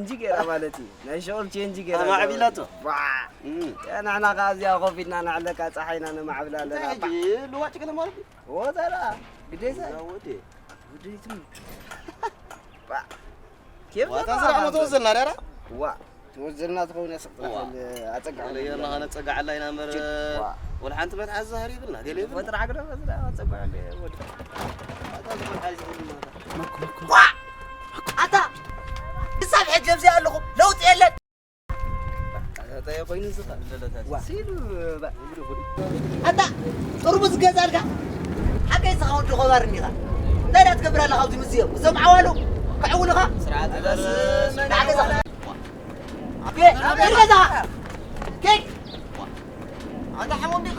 ቼንጅ ገይራ ማለት እዩ። ናይ ሸቕል ቼንጅ ገይራ። ኣማዕቢላቶ። ዋ! እም። ያ ንሕና ከኣ እዚኣ ኮፍ ኢልና ንዕለካ፣ ጸሓይና ነማዕብል ኣለና። እንታይ ሕጂ ልዋጭ ገለ ማለት እዩ? ወዘራ፣ ግዴታ እዩ። ወዴ? ወዴትም? ዋ! ኬፍ ዋታ ዘላ ስራሕ ማለት ተወዘና ዳራ? ዋ! ተወዘና ትኸውን እያ ስቕ ዋ። ትብል ኣጸጋዕ። ገለ ጌርና ከነጸጋዕ ኣላ ኢና እምበር፣ ዋ። ወላ ሓንቲ መትሓዚ ዛህር ይብልና፣ ገለ ይብልና። ወጥራ ግደ፣ ወጥራ፣ ኣጸጋዕ እንደ ወዲ። ኣታ ዝመትሓዚ ይብልና። ዋ! ኣታ! ክሳብ ሕጂ ኣብዚ ኣለኹ፣ ለውጢ የለን። ኣታ ኮይኑ ዝኸ-፣ ዋ። ሲሉ፣ ባ-፣ ኣታ! ጥርሙዝ ገዛልካ? ሓቀይ ዝኻ ወዲ ኾባር እንዲኻ። እንታይ ደኣ ትገብር ኣለኻ ኣብዚ ሙዝየም? እዞም ዓዋሉ ከዕውሉኻ? ስርዓት በል። ንዓ ገዛኻ። ኣቤ፣ ኣቤ፣ ገዛኻ። ኬክ! ኣታ ሓሞም ዲኻ?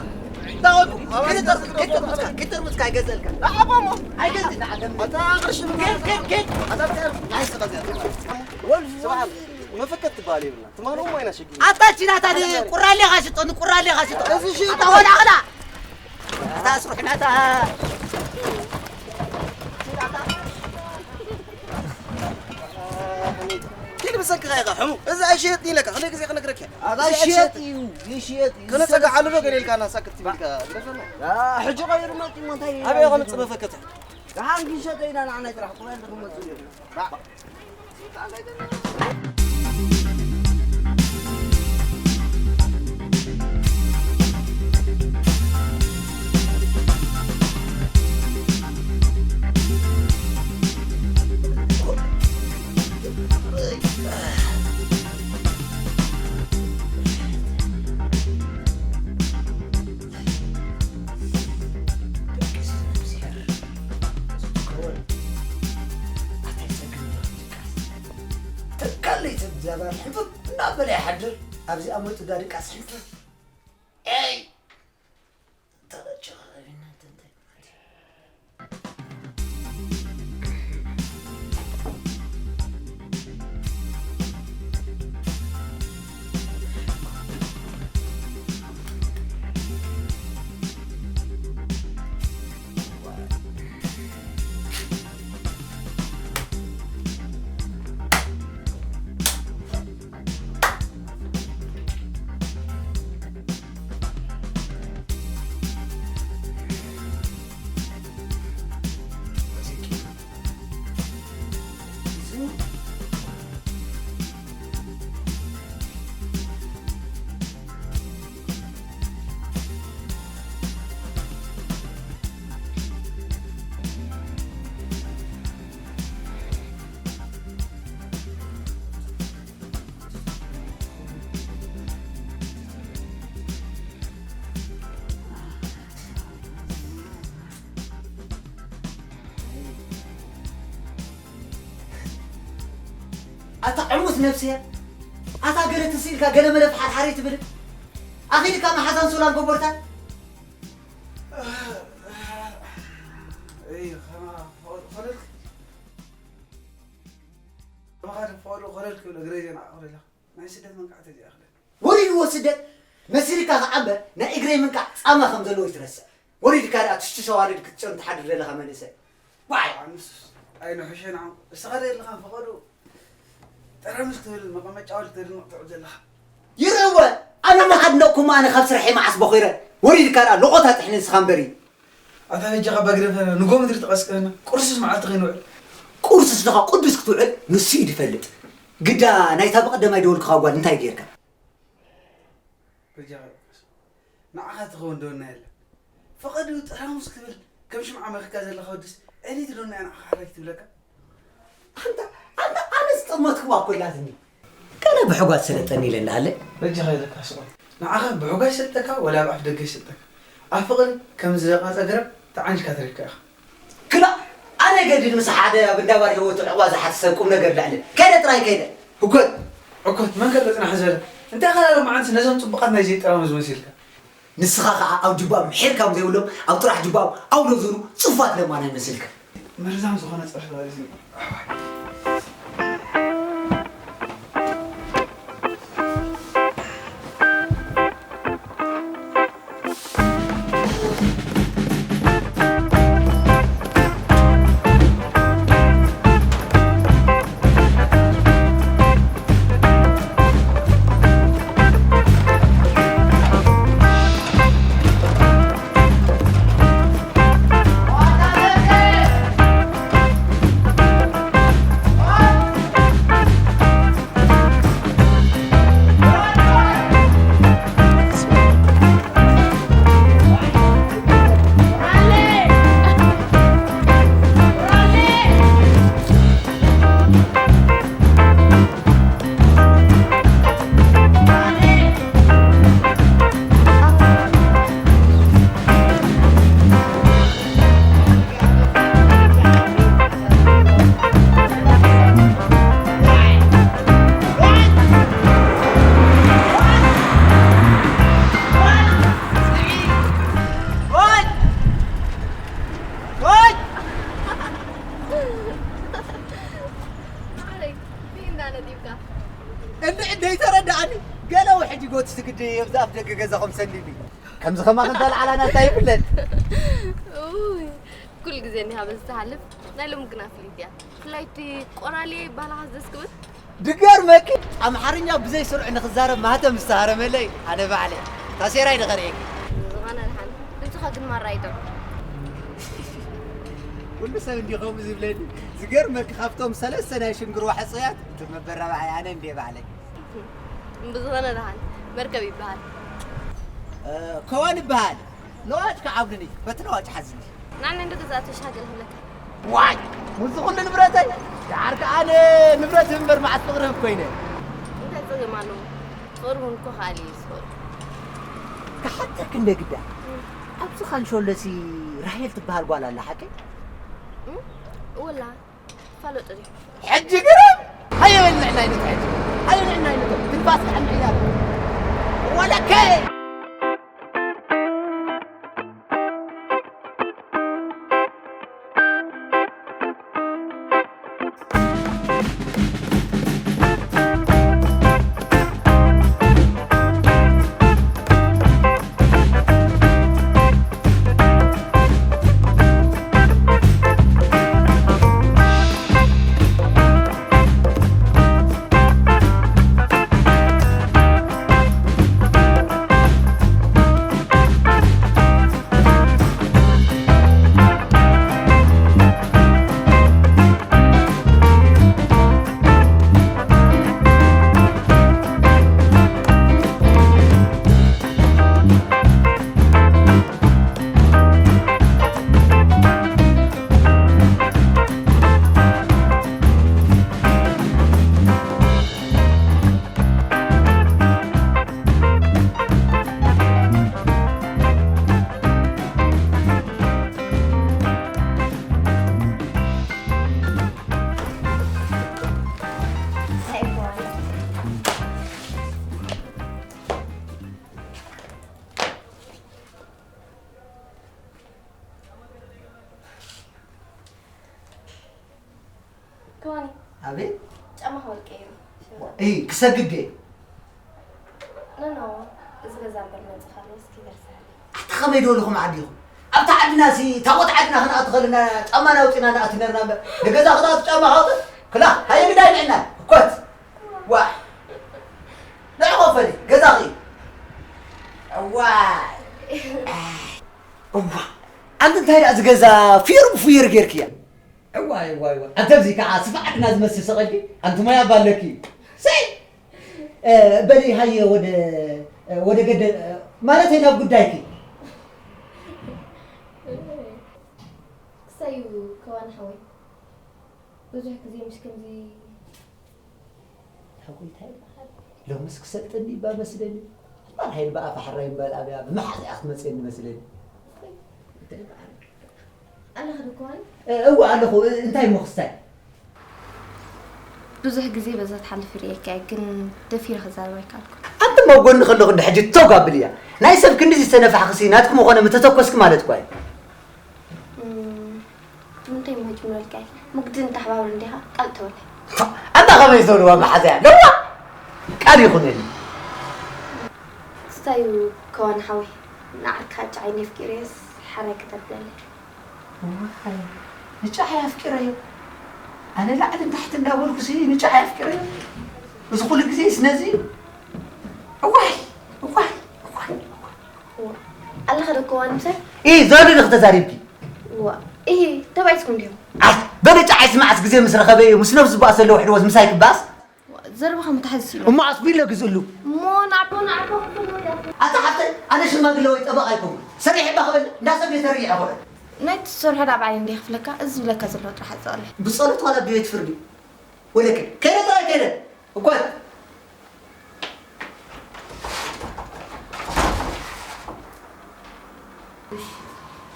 ታወቱ፣ ክልተ፣ ክልተ ጥርሙዝካ፣ ክልተ ጥርሙዝካ ኣይገዘልካ። ኣሓቆሞ። ኣይገዝእ፣ ንዓ ደም። ኣታ ቅርሺ ምን ኬክ፣ ኬክ፣ ኬክ። ኣታ ብታይ ናይ ስኻ ዚኣ። ወልፍ፣ ስብሓን፣ መፈከት ትበሃል የብልና። ትማሊ እሞ ኣይና ሸጊ። ኣታ ቺናታ ቁራሌኻ ሽጦ፣ ንቁራሌኻ ሽጦ። እዚ ሽጦ። ኣታ ወላ፣ ወላ። ኣታ ኣስሩሕ ናታ። ኪድ ብሰንክኻ ኢኻ ሕሙ። እዚ ኣይሽየጥን ኢለካ፣ ክንደይ ግዜ ክነግረካ እየ። ኣታ እዚ ይሽየጥ ኣይሽየጥን። እዩ፣ ይሽየጥ እዩ። ክነጸግዓሉ ዶ ገለ ኢልካ፣ ናሳክት ትብል ኢልካ፣ ግደፈና። ያ፣ ሕጂ ቀይሩ መጺኡ እሞ እንታይ እዩ? ኣበይ ከምጽእ መፈከተ? ደሓን ክንሸጦ ኢና ንዓና ጥራሕ፣ ቁርኣን ክንመጽእ እዩ። ተካለይ ሰብ እግዚኣብሔር ሕፍፍ እናበለ ይሓድር። ኣብዚኣ መጡ ዳ ድቃስ ሕንፍፍ። ኤይ! ተቐጭ ኸቢና እንተ እንታይ ማለት እዩ? ኣታ ዕሙት ነፍስያ፣ ኣታ ገለ ትስኢልካ ገለ መለ ፍሓርሓረይ ትብል። ኣኺልካ መሓዛን ሶላን ጎቦርታ። እይ፣ ኸማ፣ ኸ-፣ ኸለልክ። ኸማ፣ ኸደ፣ ፈቐዶ ኸለልክ፣ ብለ፣ ግሬ ዜና፣ ኸለልክ። ናይ ስደት መንቃዕቲ እዚኣ ክደ። ወሪድዎ ስደት መሲልካ ኸዓ እምበር፣ ናይ እግረይ ምንቃዕ ጻማ ከም ዘለዎ ይትረስዕ። ወሪድካ ደኣ ትሽትሽ ኣዋርድ ክትጨኑ ትሓድር ዘለኻ መንእሰይ። ዋይ! ኣንስ ኣይንሕሸን ዓም። እስኻ ዶ የለኻን ፈቐዶ ጠራሙዝ ክትብል፣ መቐመጫ ኣዋርድ ክትብል ትውዕል ዘለኻ? ይርእወ! ኣነ ምሃድነቕኩም፣ ኣነ ካብ ስርሐይ መዓስ በኺረ? ወሪድካ ደኣ ሎቖታ ጥሕኒ ንስኻ እምበሪ። ኣታ በጃኻ ባግደፈና፣ ንጎ ምድሪ ትቐስቅሰና፣ ቁርስስ መዓልቲ ከይንውዕል። ቁርስስ ንኻ ቅዱስ ክትውዕል ንሱ እዩ ዝፈልጥ። ግዳ ናይታ ብቐደማይ ደወልኩኻ ጓል እንታይ ጌርካ? በጃኻ ይወቅስ። ንዓኻ ትኸውን ደወልና የለን። ፈቐዱ ጠራሙዝ ክብል ከም ሽምዓ መኺካ ዘለኻ ወድስ፣ ዕሊት ደወልና እያ ንዓኻ ሓራይ ትብለካ። ኣንታ፣ ኣንታ ኣነ ዝጠመትክዋ እኮ ኢላትኒ። ገለ ብሕጓ ዝሰለጠኒ ኢለ እንዳሃለ። በጃኻ ኢለካ ስቕ። ንዓኻ ብሕጓ ይሰልጠካ ወላ ኣብ ኣፍ ደገ ይሰልጠካ? ኣብ ፍቕሪ ከም ዝደቐጸ ገረብ ተዓንጅካ ተሪፍካ ኢኻ። ክላእ፣ ኣነ ገድል ምስ ሓደ ኣብ እንዳባር ህይወቱ ዕቕባ ዝሓተ ሰብ ቁም ነገር ልዕሊ። ከይደ ጥራይ ከይደ። ህኮት። ዕኮት፣ መን ከሎ ጽናሕ ዝበለ? እንታይ ኸላ ሎማዓንቲ ነዞም ጽቡቓት ናይ ዘይጠራሙ ዝመሲልካ? ንስኻ ኸዓ ኣብ ጅባኦም ሒር ከም ዘይብሎም ኣብ ጥራሕ ጅባኦም ኣውሎ ዝብሉ ጽፉፋት ለማና ይመስልካ። መርዛም ዝኾነ ጸርፊ ወሪስኒ። ኣብዚ ኣፍ ደገ ገዛኹም ሰንድኒ። ከምዚ ከማኽን ተልዓላ ናታ ይፍለጥ። ኡይ፣ ኩሉ ግዜ እንዲኻ በዚ ትሓልፍ። ናይ ሎሚ ግና ፍልይቲ እያ። ብፍላይ እቲ ቆራሌ ባላኻ ደስ ክብል። ድገርመኪ፣ ኣምሓርኛ ብዘይ ስሩዕ ንኽዛረብ ማህተም ዝተሃረመለይ ኣነ ባዕለይ። ታሴራይ ድኸርእየኪ። ዝኾነ ደሓን። ድምፅኻ ግን ማራ ይጥዑም። ኩሉ ሰብ እንዲኸም ዝብለኒ። ዝገርመኪ፣ ካብቶም ሰለስተ ናይ ሽንግርዋ ሕፁያት እቲ መበረባዓይ ኣነ እንዴ ባዕለይ። ብዝኾነ ደሓን። መርከብ ይበሃል። እ፣ ከዋን ይበሃል። ለዋጭ ከዓብልኒ፣ በቲ ለዋጭ ሓዝኒ። ንዓና እንዶ ገዛእቱ ሻገል ክብለካ። ዋይ! ምስዚ ኩሉ ንብረተይ? ደሓር ከኣ ኣነ ንብረት እምበር መዓስ ፍቕሪ ህብ ኮይነ። እንታይ ጸገም ኣለዎ? ፍቕሪ እውን እኮ ካልእ እዩ ዝኽእል። ክሓተኪ እንደ ግዳ። ኣብዚ ካንሾሎሲ ራሄል ትበሃል ጓል ኣላ ሓቀይ? እም? ወላ፣ ፋለጡ ድዩ? ሕጂ ግርም! ሃየ በልዕና ይነቶ ሕጂ። ሃየ በልዕና ይነቶ። ትንፋስ ክሕምዕያ። ወለከ! ከዋኒ ኣቤት። ጫማ ክወልቀ እዩ። እይ ክሰግድ እየ። ኖ ኖ፣ እዚ ገዛ እምበር መፅእ ካልዎ እስኪ ደርሰሃል። ኣታ ከመይ ደለኹም ዓዲኹም? ኣብታ ዓድና ሲ ታቦት ዓድና ክንኣቱ ከለና ጫማ ናውፂና ንኣቱ ነርና እምበር ንገዛ ክትኣቱ ጫማ ካውፅእ ክላ ሃየ ግዳይ ንዕና እኮት ዋ ንዕቆ ፈሊ ገዛ ኽኢ እዋ እዋ ኣንቲ እንታይ ደኣ ዝገዛ ፍየር ብፍየር ጌርክያ እዋይ እዋይ እዋይ ኣንተ ኣብዚ ከዓ ስፍዓትና ዝመስል ሰቐልኪ ኣንቲ ሞያ ባለኪ ሰይ በሊ ሃየ ወደ ወደ ገደ ማለት ናብ ጉዳይኪ ክሳዩ ከዋን ሓወይ ብዙሕ ግዜ ምሽ ከምዚ ሓጎይታይ በዓል ሎምስ ክሰልጥኒ እባ መስለኒ እምበር ሃይል ብኣፍ ሓራይ እምበር ኣብያ ብመሓዝያ ክትመፅየኒ መስለኒ እንታይ በዓል ኣለኻ ድኳን እወ ኣለኹ እንታይ እሞ ክስታይ ብዙሕ ግዜ በዛ ትሓልፍ ይርእየካ እየ ግን ደፊረ ክዛረብ ኣይከኣልኩን ኣንተ ማ ጎኒ ከለኹ እንደ ሕጂ ተው ጋብል እያ ናይ ሰብ ክንድዚ ዝተነፋሕክሲ ናትኪ ምኾነ ምተተኮስኪ ማለት እኳ እዩ ምንታይ መጅምረልካ እዩ ምግድን ተሓባብር እንዲኻ ቃል ተወለ ኣንታ ከመይ ዝበልዋ መሓዝያ ኣለዋ ቃል ይኹነኒ ክስታዩ ከዋን ሓወይ ንዓርካ ጫዓይ ነፍቂረስ ሓራይ ከተብለለ ንጫዓይ ኣፍቂረዮ ኣነ ላዕልን ታሕቲ እንዳበልኩ ሲ ንጫዓይ ኣፍቂረዮ እዚ ኩሉ ግዜ ስነዚ እዋይ እዋይ እዋይ ኣለኻ ዶ ከዋን ምሳይ ኢ ዘሉ ዶ ተዛሪብኪ ዋ ኢሂ ተባይስኩም ድዮም ኣይ በለ ጫዓይ ስማዓስ ግዜ ምስ ረኸበ እዩ ምስ ነብሱ ባእሰለ ውሕድ ወዝ ምሳይ ክባስ ዘረባኻ ምትሓዝ ሲሉ እሞ ኣስቢለ ግዝእሉ እሞ ናዕቦ ናዕቦ ክትብሉ ኣታ ሓፍተይ ኣነ ሽማግለ ወይ ጠበቓ ኣይኮንኩ ሰሪሕ እባ ክበል እንዳሰብ የተርየ ኣኾነ ናይ ትሰርሖ ዳ ባዕለይ እንደ ክፍለካ እዚ ዝብለካ ዘለኹ ጥራሕ ኣጸቕለ ብጸሎት ዋላ ብቤት ፍርዲ ወለከ ከይደ ጥራይ ከይደ እኳ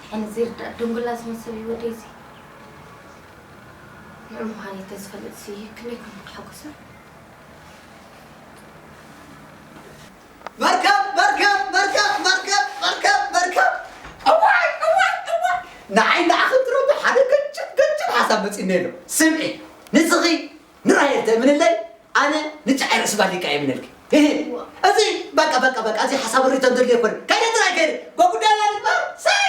ሕን ዝርዳእ ድንጉላ ዝመስል እዩ ወደይ እዚ ንዑ ምዃን ተዝፈልጥ ሲ ክንደይ ከም ተሓጎሰ መርከብ መርከብ መርከብ መርከብ መርከብ መርከብ እዋይ እዋይ እዋይ ንዓይ ንዓኺ ትረዱ ሓደ ገጭብ ገጭብ ሓሳብ መፂእኒ ኣሎ ስምዒ ንስኺ ንራሄል ተእምንለይ ኣነ ንጫዓይ ርእሲ ባሊቃ የምነልኪ እዚ በቃ በቃ በቃ እዚ ሓሳብ ሪተን ዘሎ ይኮን ከደ ጥራይ ከደ ጎጉዳና ንባር ሳይ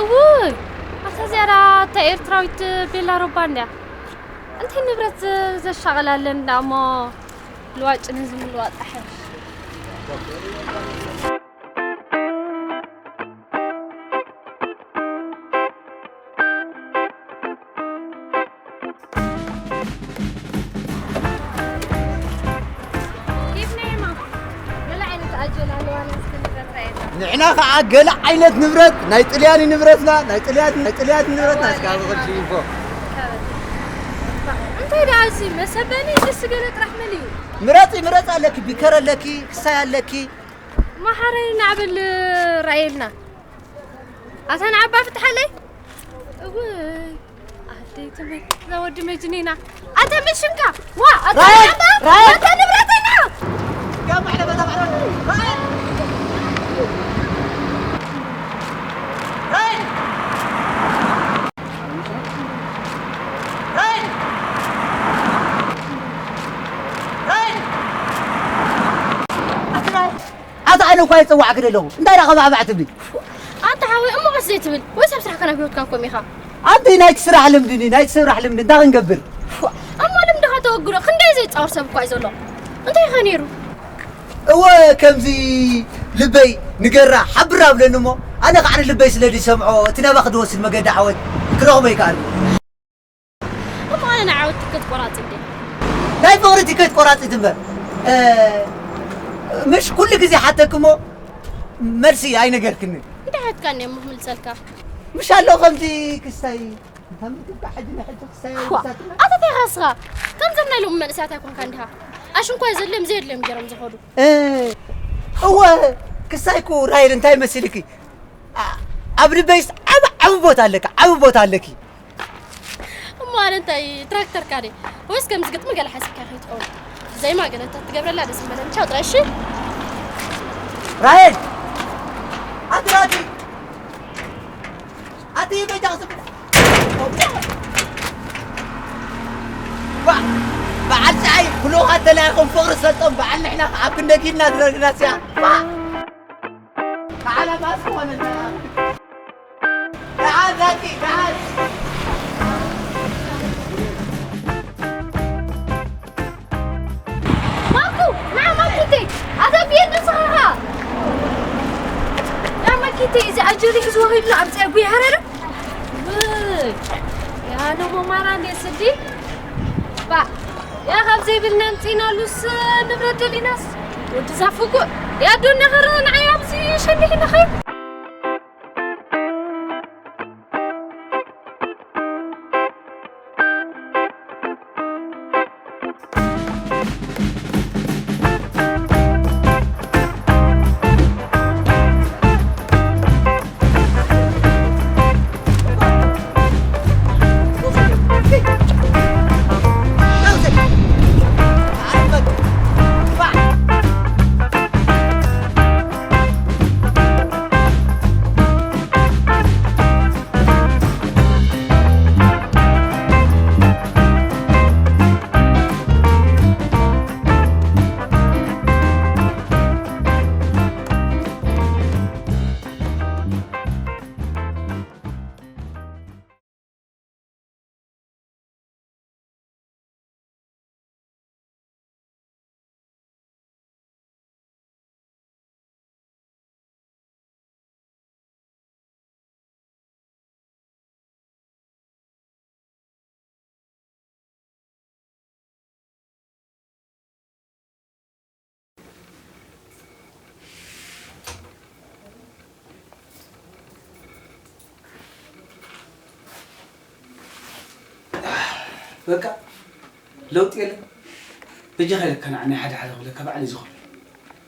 እውይ ኣታ ዝያዳ እታ ኤርትራዊት ቤላ ሮባ እንድያ። እንታይ ንብረት ዘሻቕላለን እንዳ እሞ ልዋጭ ንህዝቢ ምልዋጥ ኣሕሽ። ንሕና ከዓ ገለ ዓይነት ንብረት ናይ ጥልያኒ ንብረትና ናይ ጥልያኒ ናይ ጥልያኒ ንብረትና እስካ ብቅልሲ ኢንፎ እንታይ ደኣ እዚ መሰበኒ ደስ ገለ ጥራሕ መን እዩ ምረፂ ምረፂ ኣለኪ ቢከር ኣለኪ ክሳይ ኣለኪ ማሓረይ ናዕብል ራእየልና ኣታ ንዓባ ፍትሓለይ እውይ ኣደይ ትምህር እዛ ወዲ መጅኒና ኣተ ምሽንካ ዋ ኣተ ራይል! ራይል! ኣተ ንብረተይና ኣታ ኣነ እኳ ይፅዋዕኪ ደለኹ እንታይ ዳ ከባዕባዕ ትብሊ ኣንታ ሓወይ እሞ ቀስ ዘይትብል ወይ ሰብ ስራሕካ ናብ ህይወትካ ከምኡ ኢኻ ኣንተ ናይቲ ስራሕ ልምዲ ናይቲ ስራሕ ልምዲ እንታይ ክንገብር እሞ ልምድኻ ተወግዶ ክንደይ ዘይፃወር ሰብ እኳ እዩ ዘሎ እንታይ ኢኻ ነይሩ እወ ከምዚ ልበይ ንገራ ሓብር ኣብለኒ እሞ ኣነ ከዓ ንልበይ ስለ ዝሰምዖ እቲ ናባኺ ዝወስድ መገዲ ዓወት ክረኽቦ ይከኣል እሞ ኣነ ንዓወት ትከት ቆራፂ እንዴ ናይ ፍቕሪ ትከት ቆራፂ ትንበር ምሽ ኩሉ ግዜ ሓተክሞ መልሲ ኣይነገርክኒ እንታይ ሓትካኒ እሞ ክምልሰልካ ምሽ ኣሎ ከምዚ ክስታይ ኣተተይ ኻስኻ ከምዞም ናይ ሎም መንእሰያት ኣይኮንካ እንዲኻ ኣሽንኳይ ዘለዮም ዘየድልዮም ገይሮም ዝኸዱ እወ ክሳይኩ ራይል እንታይ መሲልኪ ኣብ ልበይስ ዓብ ዓብ ቦታ ኣለካ ዓብ ቦታ ኣለኪ እሞ ኣነ እንታይ ትራክተርካ ደ ወይስ ከምዚ ግጥሚ ገለ ሓሲብካ ከይትኸውን ዜማ ገለታት ትገብረላ ደስ ምበለኒ ቻው ጥራይ እሺ ራሄል ኣትራቲ ኣቲ በጃ ዝብል በዓል ፀዓይ ብልኡኻት ተላኢኾም ፍቕሪ ሰልጦም በዓል ንሕና ኣብ ክንደጊድና ዝረግና ስያ ማኩ ና ማኪቴ ኣታ ብየድ ንስኻኻ ና ማኪቴ እዚ ኣጀሪ ሒዝዎ ከይድሎ ኣብ ፀጉ ይሃረረ ያኖሞ ማራ እንደ ስዲ ባ ያ ካብ ዘይብልና እንፅኢናሉስ ንብረት ደሊናስ ወዲ ዛፍጉ ያዶ ነገር ንዓይ ኣብዚ ሸንዲሕ ንኸይ በቃ ለውጢ የለን። በጃኻ ኢለካ ንዓ ናይ ሓደ ሓደ ክብለካ ባዕለይ ዝኽእል።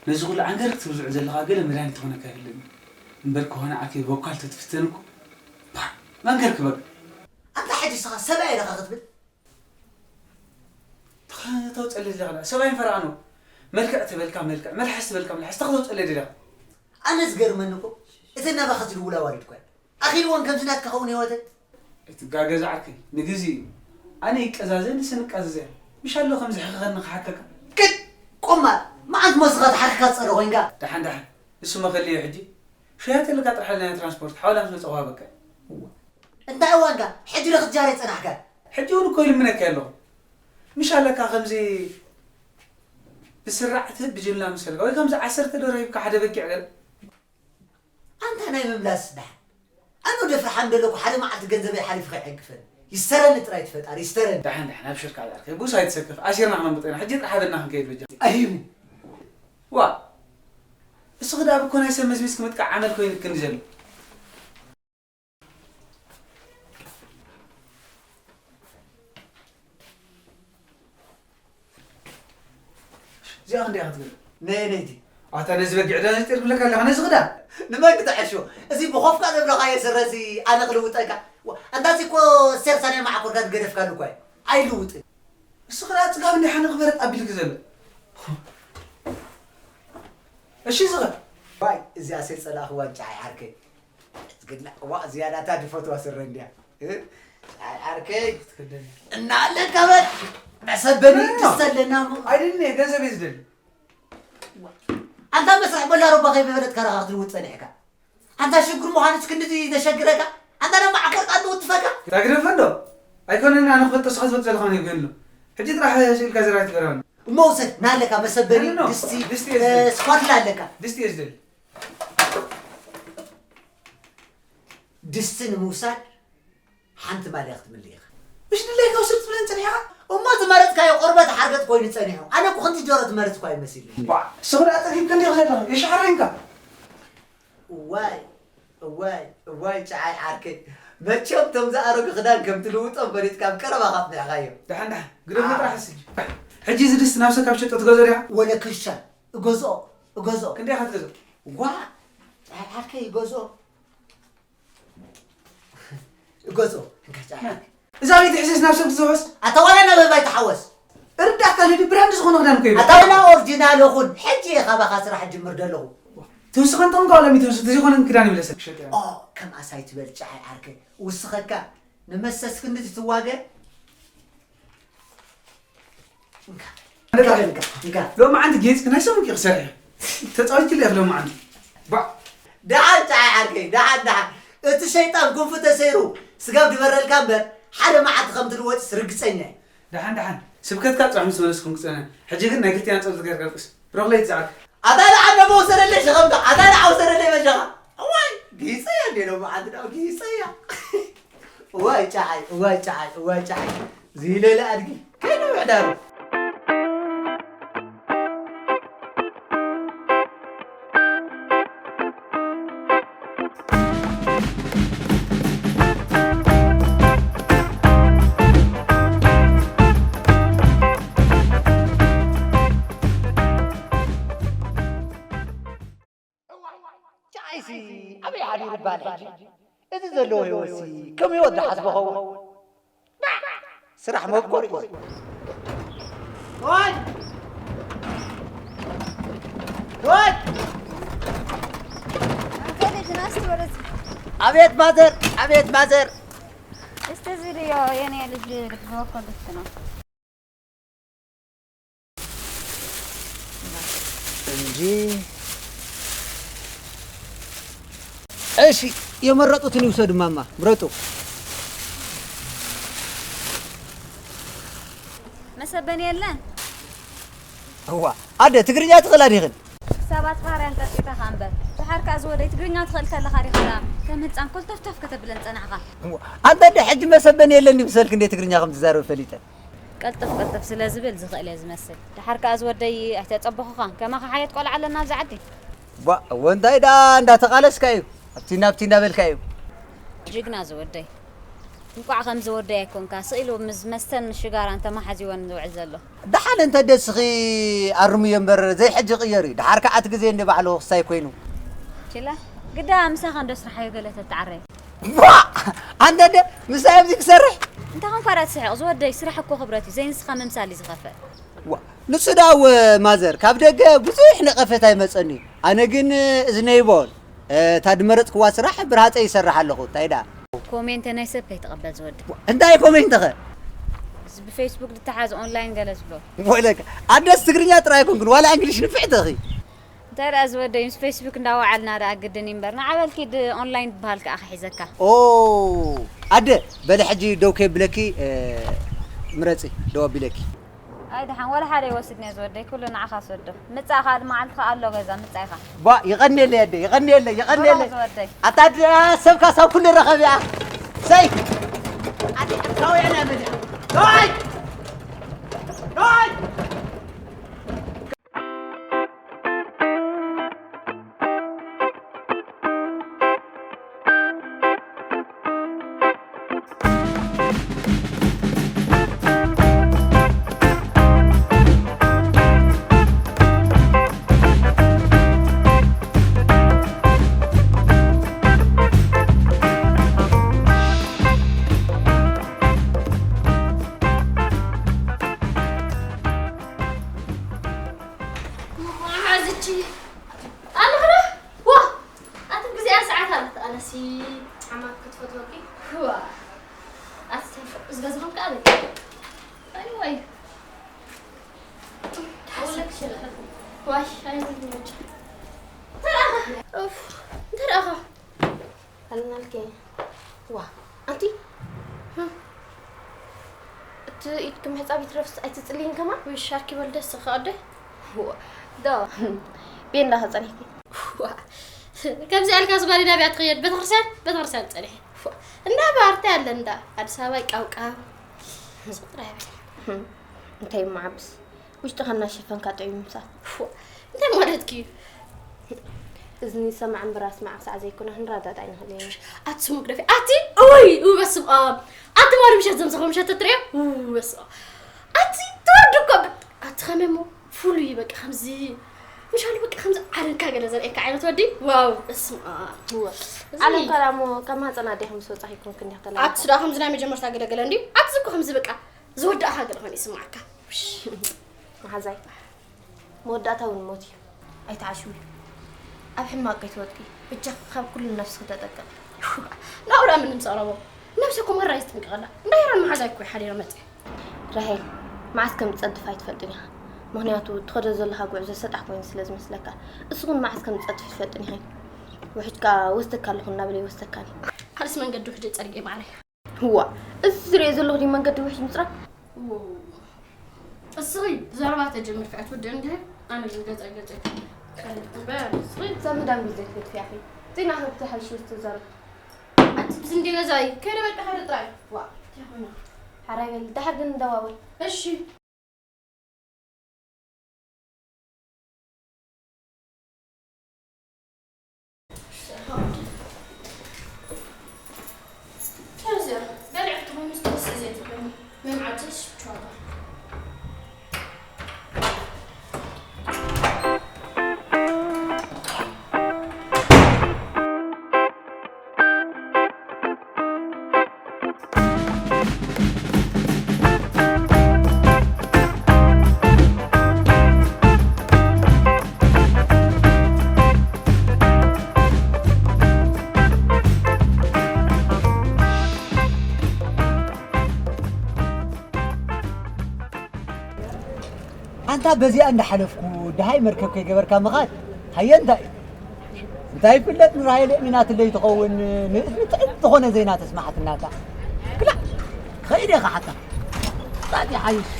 ነዚ ኩሉ ዓንገር ክትብል ዝውዕል ዘለኻ ገለ መድሃኒት ትኾነካ የብለይን። እምበር ከሆነ ዓርኪ ብወካል ተትፍተን እኮ ፓ! መንገርክ በቃ። ኣንታ ሕጂ ንስኻ ሰብኣይ ኢኻ ክትብል? ተኸ-፣ ተውፀለይ ዘለኻ ደኣ ሰብኣይ ፈራኖ። መልክዕ ተበልካ መልክዕ፣ መልሓስ ተበልካ መልሓስ፣ ተኸ ተውፀለይ ደለኻ? ኣነ ዝገርመኒ እኮ፣ እተን ናባኻ ዝድውላ ኣዋልድ እኳ እየን። ኣኺልወን ከምዚ ናትካ ኸውን ህይወተን? ኣይትጋገ ዝዓርከይ፣ ንግዜ እዩ። ኣነ ይቀዛዘ፣ ንስን እቃዘዘ እያ። ምሽ ኣሎ ከምዚ ሕኸኸኒ ክሓከካ። ቅድ! ቆማል! መዓንት ሞስኻ ተሓኪካ ትጸሪ ኮይንካ? ደሓን ደሓን። ንሱ መኸሊ እዩ ሕጂ። ሸያት የለካ ጥራሕ ለና ትራንስፖርት፣ ሓውላ ምስ መጸ ውሃበካ። እዋ። እንታይ እዋንካ? ሕጂ ዶ ክትጃረ ጸናሕካ? ሕጂ እውን እኮ ይልምነካ ኣለኹ። ምሽ ኣለካ ከምዚ ብስራዕ ትህብ ብጅምላ መሰልካ፣ ወይ ከምዚ ዓሰርተ ዶሮ ሂብካ ሓደ በጊዕ ገለ። ኣንታ ናይ ምምላስ ደሓን። ኣነ ወደ ፍርሓም ደለኩ ሓደ መዓልቲ ገንዘበይ ሓሊፉ ከይዕግፈኒ። ይስተረኒ ጥራይ እቲ ፈጣሪ፣ ይስተረኒ። ደሓን፣ ደሓን፣ ኣብሽርካ ኣልዓልከ። ጉስ ኣይትሰከፍ። ኣሲርና ክነምብጦ ኢና። ሕጂ ጥራሕ ሃበና ክንከይድ በጃ። ኣይህቡ። ዋ። እሱ ክዳ ብኮ ናይ ሰብ መዝሚዝ ክምጥቃዕ ዓመል ኮይኑ ክንዲ ዘሎ። እዚኣ ክንደይ እያ ክትብል? ነየነይቲ? ኣታ ነዚ በጊዕ ዶ ነጢር ብለካ ኣለኻ፣ ነዚ ክዳ? ንመን ክተሐሾ? እዚ ብኾፍካ ዘብለኻዮ ስረዚ ኣነ ክልውጠካ? ዋ፣ ኣንታ እዚ እኮ ሴርሳ ናይ መዓኮርካ ዝገደፍካሉ እኳ እዩ። ኣይልውጥን። እሱ ክዳ ጽጋብ እንዲሓ ንኽበረት ኣቢልክ ዘሎ። እሺ፣ ዝኸ? ዋይ፣ እዚኣ ሴት ጸላእኽዋ እንጫ ዓርከይ። ግድላ፣ ዋ፣ ዝያዳታ ድፈትዋ ስረ እንድያ። እ? ኣይ፣ ዓርከይ። ክትክደን። እና ኣለካ በል። መሰበኒ ኖ፣ ኖ። ድስተ ኣለና እሞ። ኣይደልን እየ፣ ገንዘብ እየ ዝደሊ። ኣንታ መስርሕ በላ ሮባ ከይበለጥካ ረኻ ክትልውጥ ጸኒሕካ። ኣንታ ሽግር ምዃኑ እስክንድዚ ዘሸግረካ። ኣንታ ደማ ዓኮርካ ትውትፈካ። ታግደፈ እንዶ? ኣይኮነን፣ ኣነ ክፈልጦ ስኻ ዝፈልጥ ዘለኻ መን ይብገን ኣሎ። ሕጂ ጥራሕ ስኢልካ ዝራይ ትገራኒ። እሞ ውሰድ፣ ናለካ መሰበኒ፣ ኖ፣ ኖ። ድስቲ፣ ድስቲ እየ እ፣ ዝደሊ። ስኳትላ ኣለካ። ድስቲ እየ ዝደሊ። ድስቲ ንምውሳድ ሓንቲ ማልያ ክትምልእ ኢኻ። ምሽ ድላይካ ውሰድ ትብለን ጸኒሕኻ? እሞ ዝመረጽካዮ ቆርበት ሓርገጽ ኮይኑ ጸኒሑ። ኣነ እኮ ከምቲ ጆሮ ትመርጽ እኳ ይመሲልኒ። ባ፣ ስኽዳ ጸጊብካ እንዲኻ ዘለኻ፣ የሽሓራይንካ። እዋይ፣ እዋይ፣ እዋይ፣ ጨዓይ ዓርከይ። መቸም እቶም ዝኣረጉ ክዳን ከም ትልውጦም ፈሊጥካ ኣብ ቀረባ ካጽኒዕካዮ። ደሓን፣ ደሓን። ግደፎ አ። ጥራሕ እስኪ። ሕጂ እዚ ድስቲ ናብ ሰብ ካብ ሸጦ ትገዝኦ ዲኻ? ወለ ክሻ፣ እገዝኦ፣ እገዝኦ። ክንደይ ኢኻ ትገዝኦ? ዋ፣ ጨዓይ ዓርከይ፣ እገዝኦ። እገዝኦ፣ እንካ ጨዓይ ዓርከይ። እዛ ቤት ሕሴስ ናብ ሰብ ትዘውስ? ኣታ ዋላ ናብ ህባይ ተሓወስ። እርዳእካ ልዲ ብራንድ ዝኾነ ክዳን እኮ ይብል። ኣታ ዋላ ኦሪጂናል ይኹን፣ ሕጂ እየ ካባኻ ስራሕ ጅምር ደለኹ። ትውስኸን ጠንቋ ዋላ ሚተውስ፣ ተዘይኮነ ክዳን ይብለሰ ክሸጥ እያ። ኦ፣ ከም ኣሳይ ትበል ጨዓይ ዓርከይ። ውስኸካ፣ ንመሰስ ክንዲ ትዋገ? እንካ፣ እንካ፣ እንካ፣ እንካ። ሎሚ ዓንቲ ጌጽ ናይ ሰሙን ክሰርሕ። ተጻዊትለ ሎሚ ዓንቲ። ባ። ደሓን ጨዓይ ዓርከይ፣ ደሓን፣ ደሓን። እቲ ሸይጣን ክንፉ ተሰይሩ፣ ስጋብ ድበረልካ እምበር፣ ሓደ መዓልቲ ከም ትልወጥስ ርግጸኛ እየ። ደሓን፣ ደሓን። ስብከትካ ጽባሕ ምስ መለስኩም ክጸንሕ። ሕጂ ግን ናይ ክልቲኣን ጸሎት ጌርካ ኣልቅስ። ሮኽለይ ትዝዓል። ኣታ ደሓን ደሞ ውሰደለይ ሸኸምካ። ኣታ ደሓን ውሰደለይ በጃኻ። እዋይ፣ ጊጸያ እንዴ ሎሚ ዓንቲ ደኣ ጊጸያ። እዋይ ጨዓይ፣ እዋይ ጨዓይ፣ እዋይ ጨዓይ። ዝይለለ ኣድጊ። ከይኑ ምሕዳሩ። ጨዓይሲ ኣበይ ሓዲሩ ባል ሕጂ? እዚ ዘለዎ ህይወትሲ ከም ህይወት ዝሓስቦ ኸውን? ስራሕ መኮር እዩ። ጆን! ጆን! አንተ ልጅ ና እስቲ ወደዚህ። አቤት ማዘር፣ አቤት ማዘር። እስቲ እዚህ ልዮ የኔ ልጅ መኮር ልክ ነው። እንጂ። እሺ፣ የመረጡትን ይውሰዱ። ማማ፣ ምረጡ። መሰበኒ የለን? እዋ፣ ኣደ፣ ትግርኛ ትኽእላ ዲኽን? ክሳብ ኣጽፋርያን ቀልጢፈ ከኣ እምበር። ድሓር ከኣ ዝወደይ ትግርኛ ትኽእል ከለኻ ዲኻ ደኣ ከም ህጻን ኮልተፍተፍ ከተብለን ጸናሕካ? እዋ፣ ኣንተ እንደ ሕጂ መሰበኒ የለን ይምሰልክ እንደ ትግርኛ ከም ትዛረብ ፈሊጠ። ቀልጠፍ ቀልጠፍ ስለ ዝብል ዝኽእል እየ ዝመስል። ደሓር ከኣ ዝወደይ ኣይተጸበኹኻን። ከማኻ ሓየት ቆልዓ ኣለና ኣብዚ ዓዲ። ቧ፣ እወ እንታይ ደኣ እንዳተቓለስካ እዩ። ኣብቲ ናብቲ እንዳበልካ እዩ። ጅግና ዝወደይ። እንቋዕ ከም ዝወደይ ኣይኮንካ ስቕ ኢሉ ምስ መስተን ምስ ሽጋራን ተማሓዚወን ዝውዕል ዘሎ። ደሓን እንተ ደስኺ ኣርምዮ እምበር ዘይሕጂ ቅየሪ። ደሓር ከዓት ግዜ እንዲ ባዕሉ ክሳይ ኮይኑ። ችላ ግዳ ምሳኻ እንዶ ስርሓዮ ገለ ተተዓረየ። ዋ! ኣንተ ደ ምሳይ ኣብዚ ክሰርሕ? እንታይ ኾንካ ዳ ትስሕቕ ዝወደይ፣ ስራሕ እኮ ክብረት እዩ፣ ዘይንስኻ ምምሳል እዩ ዝኸፍእ። ዋ! ንሱ ዳው ማዘር ካብ ደገ ብዙሕ ነቐፈታ ይመጸኒ። ኣነ ግን እዝነይ ይቦን እታ ድመረጽክዋ ስራሕ ብርሃጸ ይሰርሕ ኣለኹ እንታይ ደኣ። ኮሜንተ ናይ ሰብ ከይትቕበል ዝወዲ። እንታይ ኮሜንተ ኸ? እዚ ብፌስቡክ ዝተሓዝ ኦንላይን ገለ ዝብሎ። ወይለካ ኣደስ ትግርኛ ጥራይ ኣይኮንክን ዋላ እንግሊሽ ንፍዕቲ ኺ። እንታይ ደኣ ዝወደይ ምስ ፌስቡክ እንዳወዓልና ደኣ ግድን እዩ እምበር ንዓበልኪ ድ ኦንላይን ዝበሃል ከኣ ክሒዘካ። ኦ ኣደ በሊ ሕጂ ደው ከየብለኪ ምረጺ ደው ኣቢለኪ። ኣይ ደሓን ወላ ሓደ ይወስድን እየ ዝወደይ ኩሉ ንዓኻ ስወዶ ምጻእኻ መዓልትኻ ኣሎ ገዛ ምጻእኻ። ቧእ የቐንየለይ ኣደ የቐንየለይ የቐንየለይ። ዝወደይ ኣታ ኣደ ሰብካ ሳብ ኩሉ ረኸብ እያ። ሰይ ኣደ ኣታውያና መድያ ዶይ ዶይ ሓዝቺ ኣለኽረ ዋ ኣቲ ግዜኣ ሰዓት ኣለት ኣነሲ ዓማት ክትፈትወኪ ዋ ኣቲ ተንፈ ዝገዝኹም ከኣ በቂ ወይ ሓውለክ ሽርኸት ዋሽ ኣይምንመቻ ተረኣኻ እንታይ ረኣኻ ኣለናልከ ዋ ኣንቲ እቲ ኢድኪ ምሕጻብ ይትረፍስ ኣይትጽልይን ከማን? ውይ ሻርኪ በል ደስ ኸ ኣደ ዶ ቤንዳ ከጸኒሕኪ ከምዚ ኣልካ ዝጓል ናብያ ትኸየድ ቤተክርስትያን ቤተክርስትያን ጸኒሐ እንዳ ባርታ ያለ እንዳ ኣዲስ ኣበባ ይቃውቃው እንታይ ማዓብስ ውሽጥኻ እናሸፈንካ ጥዑይ ምምሳል። ፎእ፣ እንታይ ማለትኪ እዩ? እዝኒ ሰማዕ እምበር ኣስማዕ ክሳዕ ዘይኮነ ክንረዳዳእ ኣይንኽእልን ኢና። ኣቲ ስሙ ግደፊ፣ ኣቲ እወይ፣ እው በስመ ኣብ። ኣቲ ማሪ ምሸት ዘምሰኸ ምሸት ትሪኦ? እው በስመ ኣብ። ኣቲ ትወርድ እኮ ብ-፣ ኣቲ ከመይ እሞ ፍሉይ በቃ ከምዚ ምሻሉ በቃ ከምዚ ዓለንካ ገለ ዘርእየካ ዓይነት ወዲ ዋው በስመ ኣብ። እወ። እዚ ዓለንካ ደኣ እሞ ካብ ማህፀን ኣዴኺ ምስ ወፃኺ ይኮንክ እንዲኺ ተላቢኻ። ኣቲ ደኣ ከምዚ ናይ መጀመርታ ገለ ገለ እንድዩ። ኣቲ እዚ እኮ ከምዚ በቃ ዝወዳእኻ ገለ ኮይኑ ይስምዓካ። መሓዛይ መወዳእታ እውን ሞት እዩ። ኣይትዓሽዊ። ኣብ ሕማቕ ከይትወድቂ ብጃኺ ካብ ኩሉ ነብስኺ ተጠቀሚ። ናብራ ምንም ጸረቦ ነብሲ እኮ መራ ይትጥንቀቐላ። እንዳ ሄራን መሓዛይ እኮ ሓዲረ መጽ። ራሄል መዓስ ከም ትጸድፍ ኣይትፈልጥን ኢኻ። ምኽንያቱ ትኸዶ ዘለኻ ጉዕዞ ሰጣሕ ኮይኑ ስለ ዝመስለካ። እሱ እውን መዓስ ከም ትጸድፍ ይፈልጥን ኢኺ። ውሕጅ ከኣ ወስደካ ኣለኹ እናበለ ይወስደካን እዩ። ኣነስ መንገዲ ውሕጅ ጸሪገ ማዕረይ። እዋ እዚ ዝሪኦ ዘለኹ ድዩ መንገዲ ውሕጅ ምፅራግ? እስኺ ብዛረባ ተጀምርኪ ኣይትውድእን እንድሕር ኣነ ግን ገፀ ገፀ እምበር እስኺ ሰብ ምዳም ግዜ ትገድፍያ ኺ ዜና ክትሓይሽ ውስጥ ዘረብ ኣቲ ብስንዲ ገዛይ ከይደ በቃ ሓደ ጥራይ ዋ ሓራይ በል ደሓር ግን ንደዋወል እሺ ኣንታ በዚኣ እንዳሓለፍኩ ደሃይ መርከብ ከይገበርካ ምኻድ ሃየ እንታይ እዩ? እንታይ ይፍለጥ ንራሄል የእሚናትለይ ትኸውን ንእዝኒ ጥዕም ዝኾነ ዜና ተስማዓትና እታ ክላ ትኸይድ ኢኻ ሓታ ጣጥ ይሓይሽ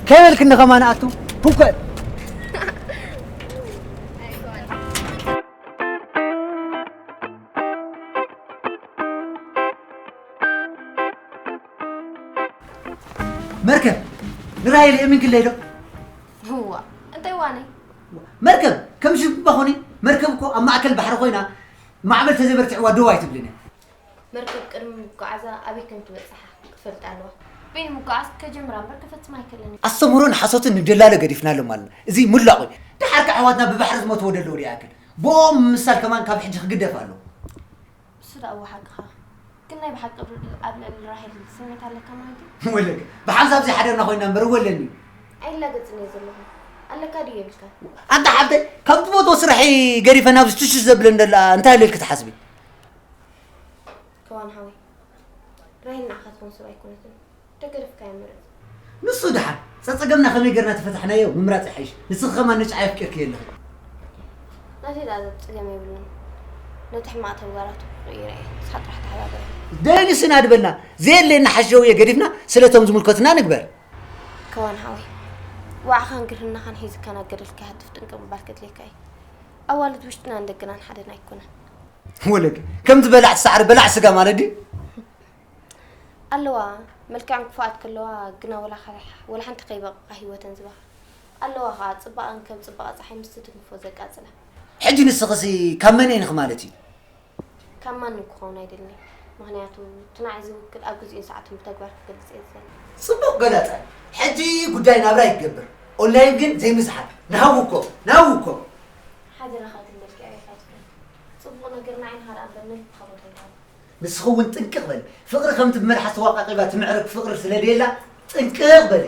ከይበልክኒ ከማን ኣቱ። ሁከ መርከብ ንራሄል የምን ክለይ ዶ? እዋ እንታይ ዋነይ? መርከብ ከም ሽባ ኾኒ። መርከብ እኮ ኣብ ማእከል ባሕሪ ኮይና ማዕበል ተዘይበርትዕዋ ደው ኣይትብልን እያ። መርከብ ቅድሚ ምጉዓዛ ኣበይ ከም ትበጽሓ ክትፈልጥ ኣለዋ። በይኑ ምጉዓዝ ከጀምራ እምበር ከፈጽማ ኣይክእልን እዩ። ኣስተምህሮን ሓሶትን ንደላሎ ገዲፍናሎም ኣለና። እዚ ሙላቕ እዩ። ደሓር ከ ኣሕዋትና ብባሕሪ ዝሞትዎ ደለዉ ዶ ይኣክል? ብኦም ምምሳል ከማን ካብ ሕጂ ክግደፍ ኣለዎ። እሱ ደኣ እወ ሓቅኻ። ግን ናይ ብሓቂ ኣብ ልዕሊ ራሄል ስምዒት ኣለካ ማለት እዩ? ወለገ ብሓንሳብ ዘይሓደርና ኮይና እምበር እወ ኣለኒ እዩ። ኣይላገጽን እየ ዘለኹ። ኣለካ ድዩ የብልካን? ኣንታ ሓብተይ ካብ ትፈትዎ ስራሒ ገዲፈ ናብዚ ትሽሽ ዘብለን ደላ እንታይ ኣለልኪ ትሓስቢ? ከዋን ሓወይ ራሄል ንዓኻ ትኾን ሰብ ኣይኮነትን። ደገደፍካያ ምረጽ። ንሱ ደሓን ጸጸገምና ከመይ ገርና ተፈታሕናዮ ምምራጽ ይሓይሽ። ንስኺ ከማን ንጭዓይ ኣፍቂርክዮ ኣለኺ። ናተይ ደኣ ዘብ ጸገም የብሉን። ነቲ ሕማቕ ተግባራቱ ክቕይሮ እየ። ንስኻ ጥራሕ ተሓባበረ። ደሊስና ድበልና ዘየድልየና ሓሸውየ ገዲፍና ስለቶም ዝምልከቱና ንግበር። ከዋን ሓወይ ዋዕኻን ግርህናኻን ሒዝካ ናብ ገደል ከይሃትፍ ጥንቅቕ ምባል ከድልየካ እዩ። ኣዋልድ ውሽጥናን ደገናን ሓደን ኣይኮነን። ወለግ ከምቲ በላዕ ሳዕሪ በላዕ ስጋ ማለት ድዩ? ኣለዋ መልክዐን ክፉኣት ከለዋ ግና ወላ ሓንቲ ከይበቕቓ ህይወተን ዝባኻ ኣለዋ ኸዓ ጽባቐን ከም ጽባቐ ጸሓይ ምስቲ ትንክፎ ዘቃጽላ። ሕጂ ንስኽሲ ካብ መን እየ ንኽማለት እዩ? ካብ ማንም ክኸውን ኣይደልን እየ። ምኽንያቱ እቲ ንዓይ ዝውክል ኣብ ግዜኡን ሰዓቱን ብተግባር ክገልጽ እየ ዝደሊ። ጽቡቕ ገላጻ እዩ። ሕጂ ጉዳይ ናብራ ይገብር። ኦንላይን ግን ዘይምዝሓል። ንሃውኮ ንሃውኮ። ሓደራኻ ግን መልክዐይ ኣይትፍረድ። ጽቡቕ ነገር ንዓይንኻ ደኣ እምበር ንልብኻ ቦታ ኣይትሃቦ። ንስኺ እውን ጥንቅቕ በሊ። ፍቕሪ ከምቲ ብመልሓስ ተዋቃቒባ ትምዕርግ ፍቕሪ ስለ ደየላ ጥንቅቕ በሊ።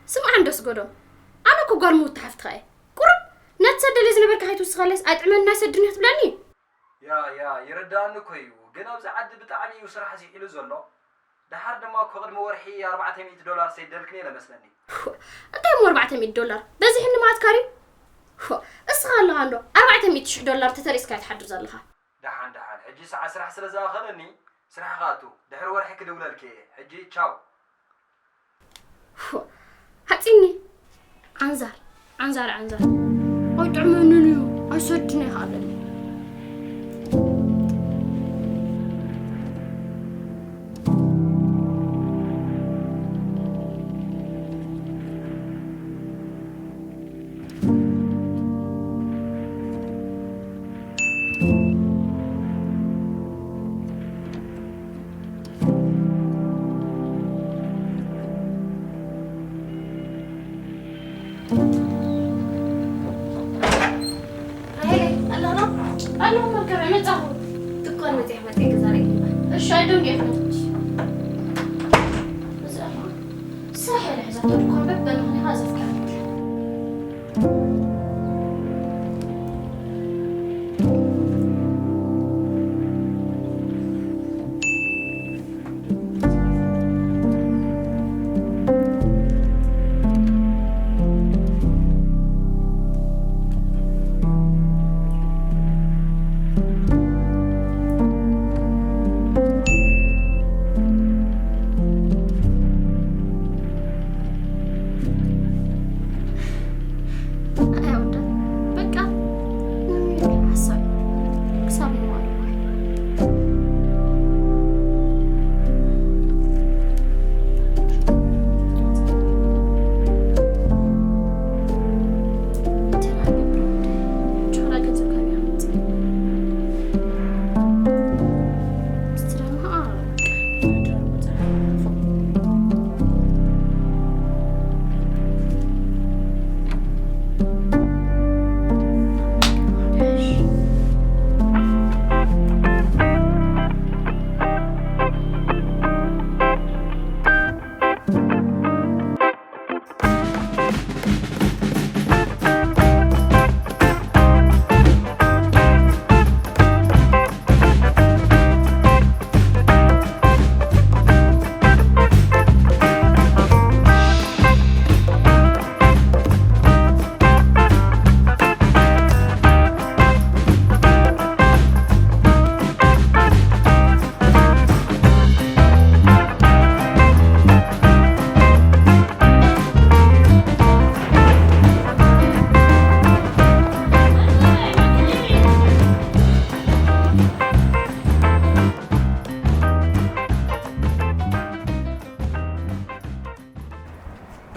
ስምዓ እንዶ ስገዶ፣ ኣነ እኮ ጓል ምውቲ ሓፍትኻ እየ። ቁሩብ ነቲ ሰደለይ ዝነበርካ ከይትውስኸለይስ ኣይጥዕመኒ ናይ ሰድኒ ክትብለኒ? ያ ያ ይርዳኣኒ እኮ እዩ፣ ግን ኣብዚ ዓዲ ብጣዕሚ እዩ ስራሕ ዝሒሉ ዘሎ። ደሓር ድማ እኮ ቅድሚ ወርሒ ኣርባዕተ ሚእቲ ዶላር ሰይደልክኒ እየ መስለኒ። እንታይ እሞ ኣርባዕተ ሚእቲ ዶላር በዚሕኒ ማትካ ድዩ? እስኻ ኣለኻ እንዶ ኣርባዕተ ሚእቲ ሽሕ ዶላር ተተሪእስካ እያ ትሓድር ዘለኻ። ደሓን ደሓን ሕጂ ሰዓት ስራሕ ስለ ዝኣኸለኒ ስራሕ ክኣቱ ድሕሪ ወርሒ ክድውለልኪ እየ። ሕጂ ቻው። ሓፂኒ ዓንዛር ዓንዛር ዓንዛር ኣይጥዕመንን እዩ ኣይሰድን ኣይክኣለኒ። ራሄለይ ኣለኽዶ? ኣለኹ መርከበይ መጻኹ። ድኳን መጺኻ መጺአ ክዛረብ ይግባእ። እሺ ኣይደንግየክን። እዚኣ ስራሕ እያ ዝሓዛቶ ድኳን በበምኽንያኻ ዘፍቅር።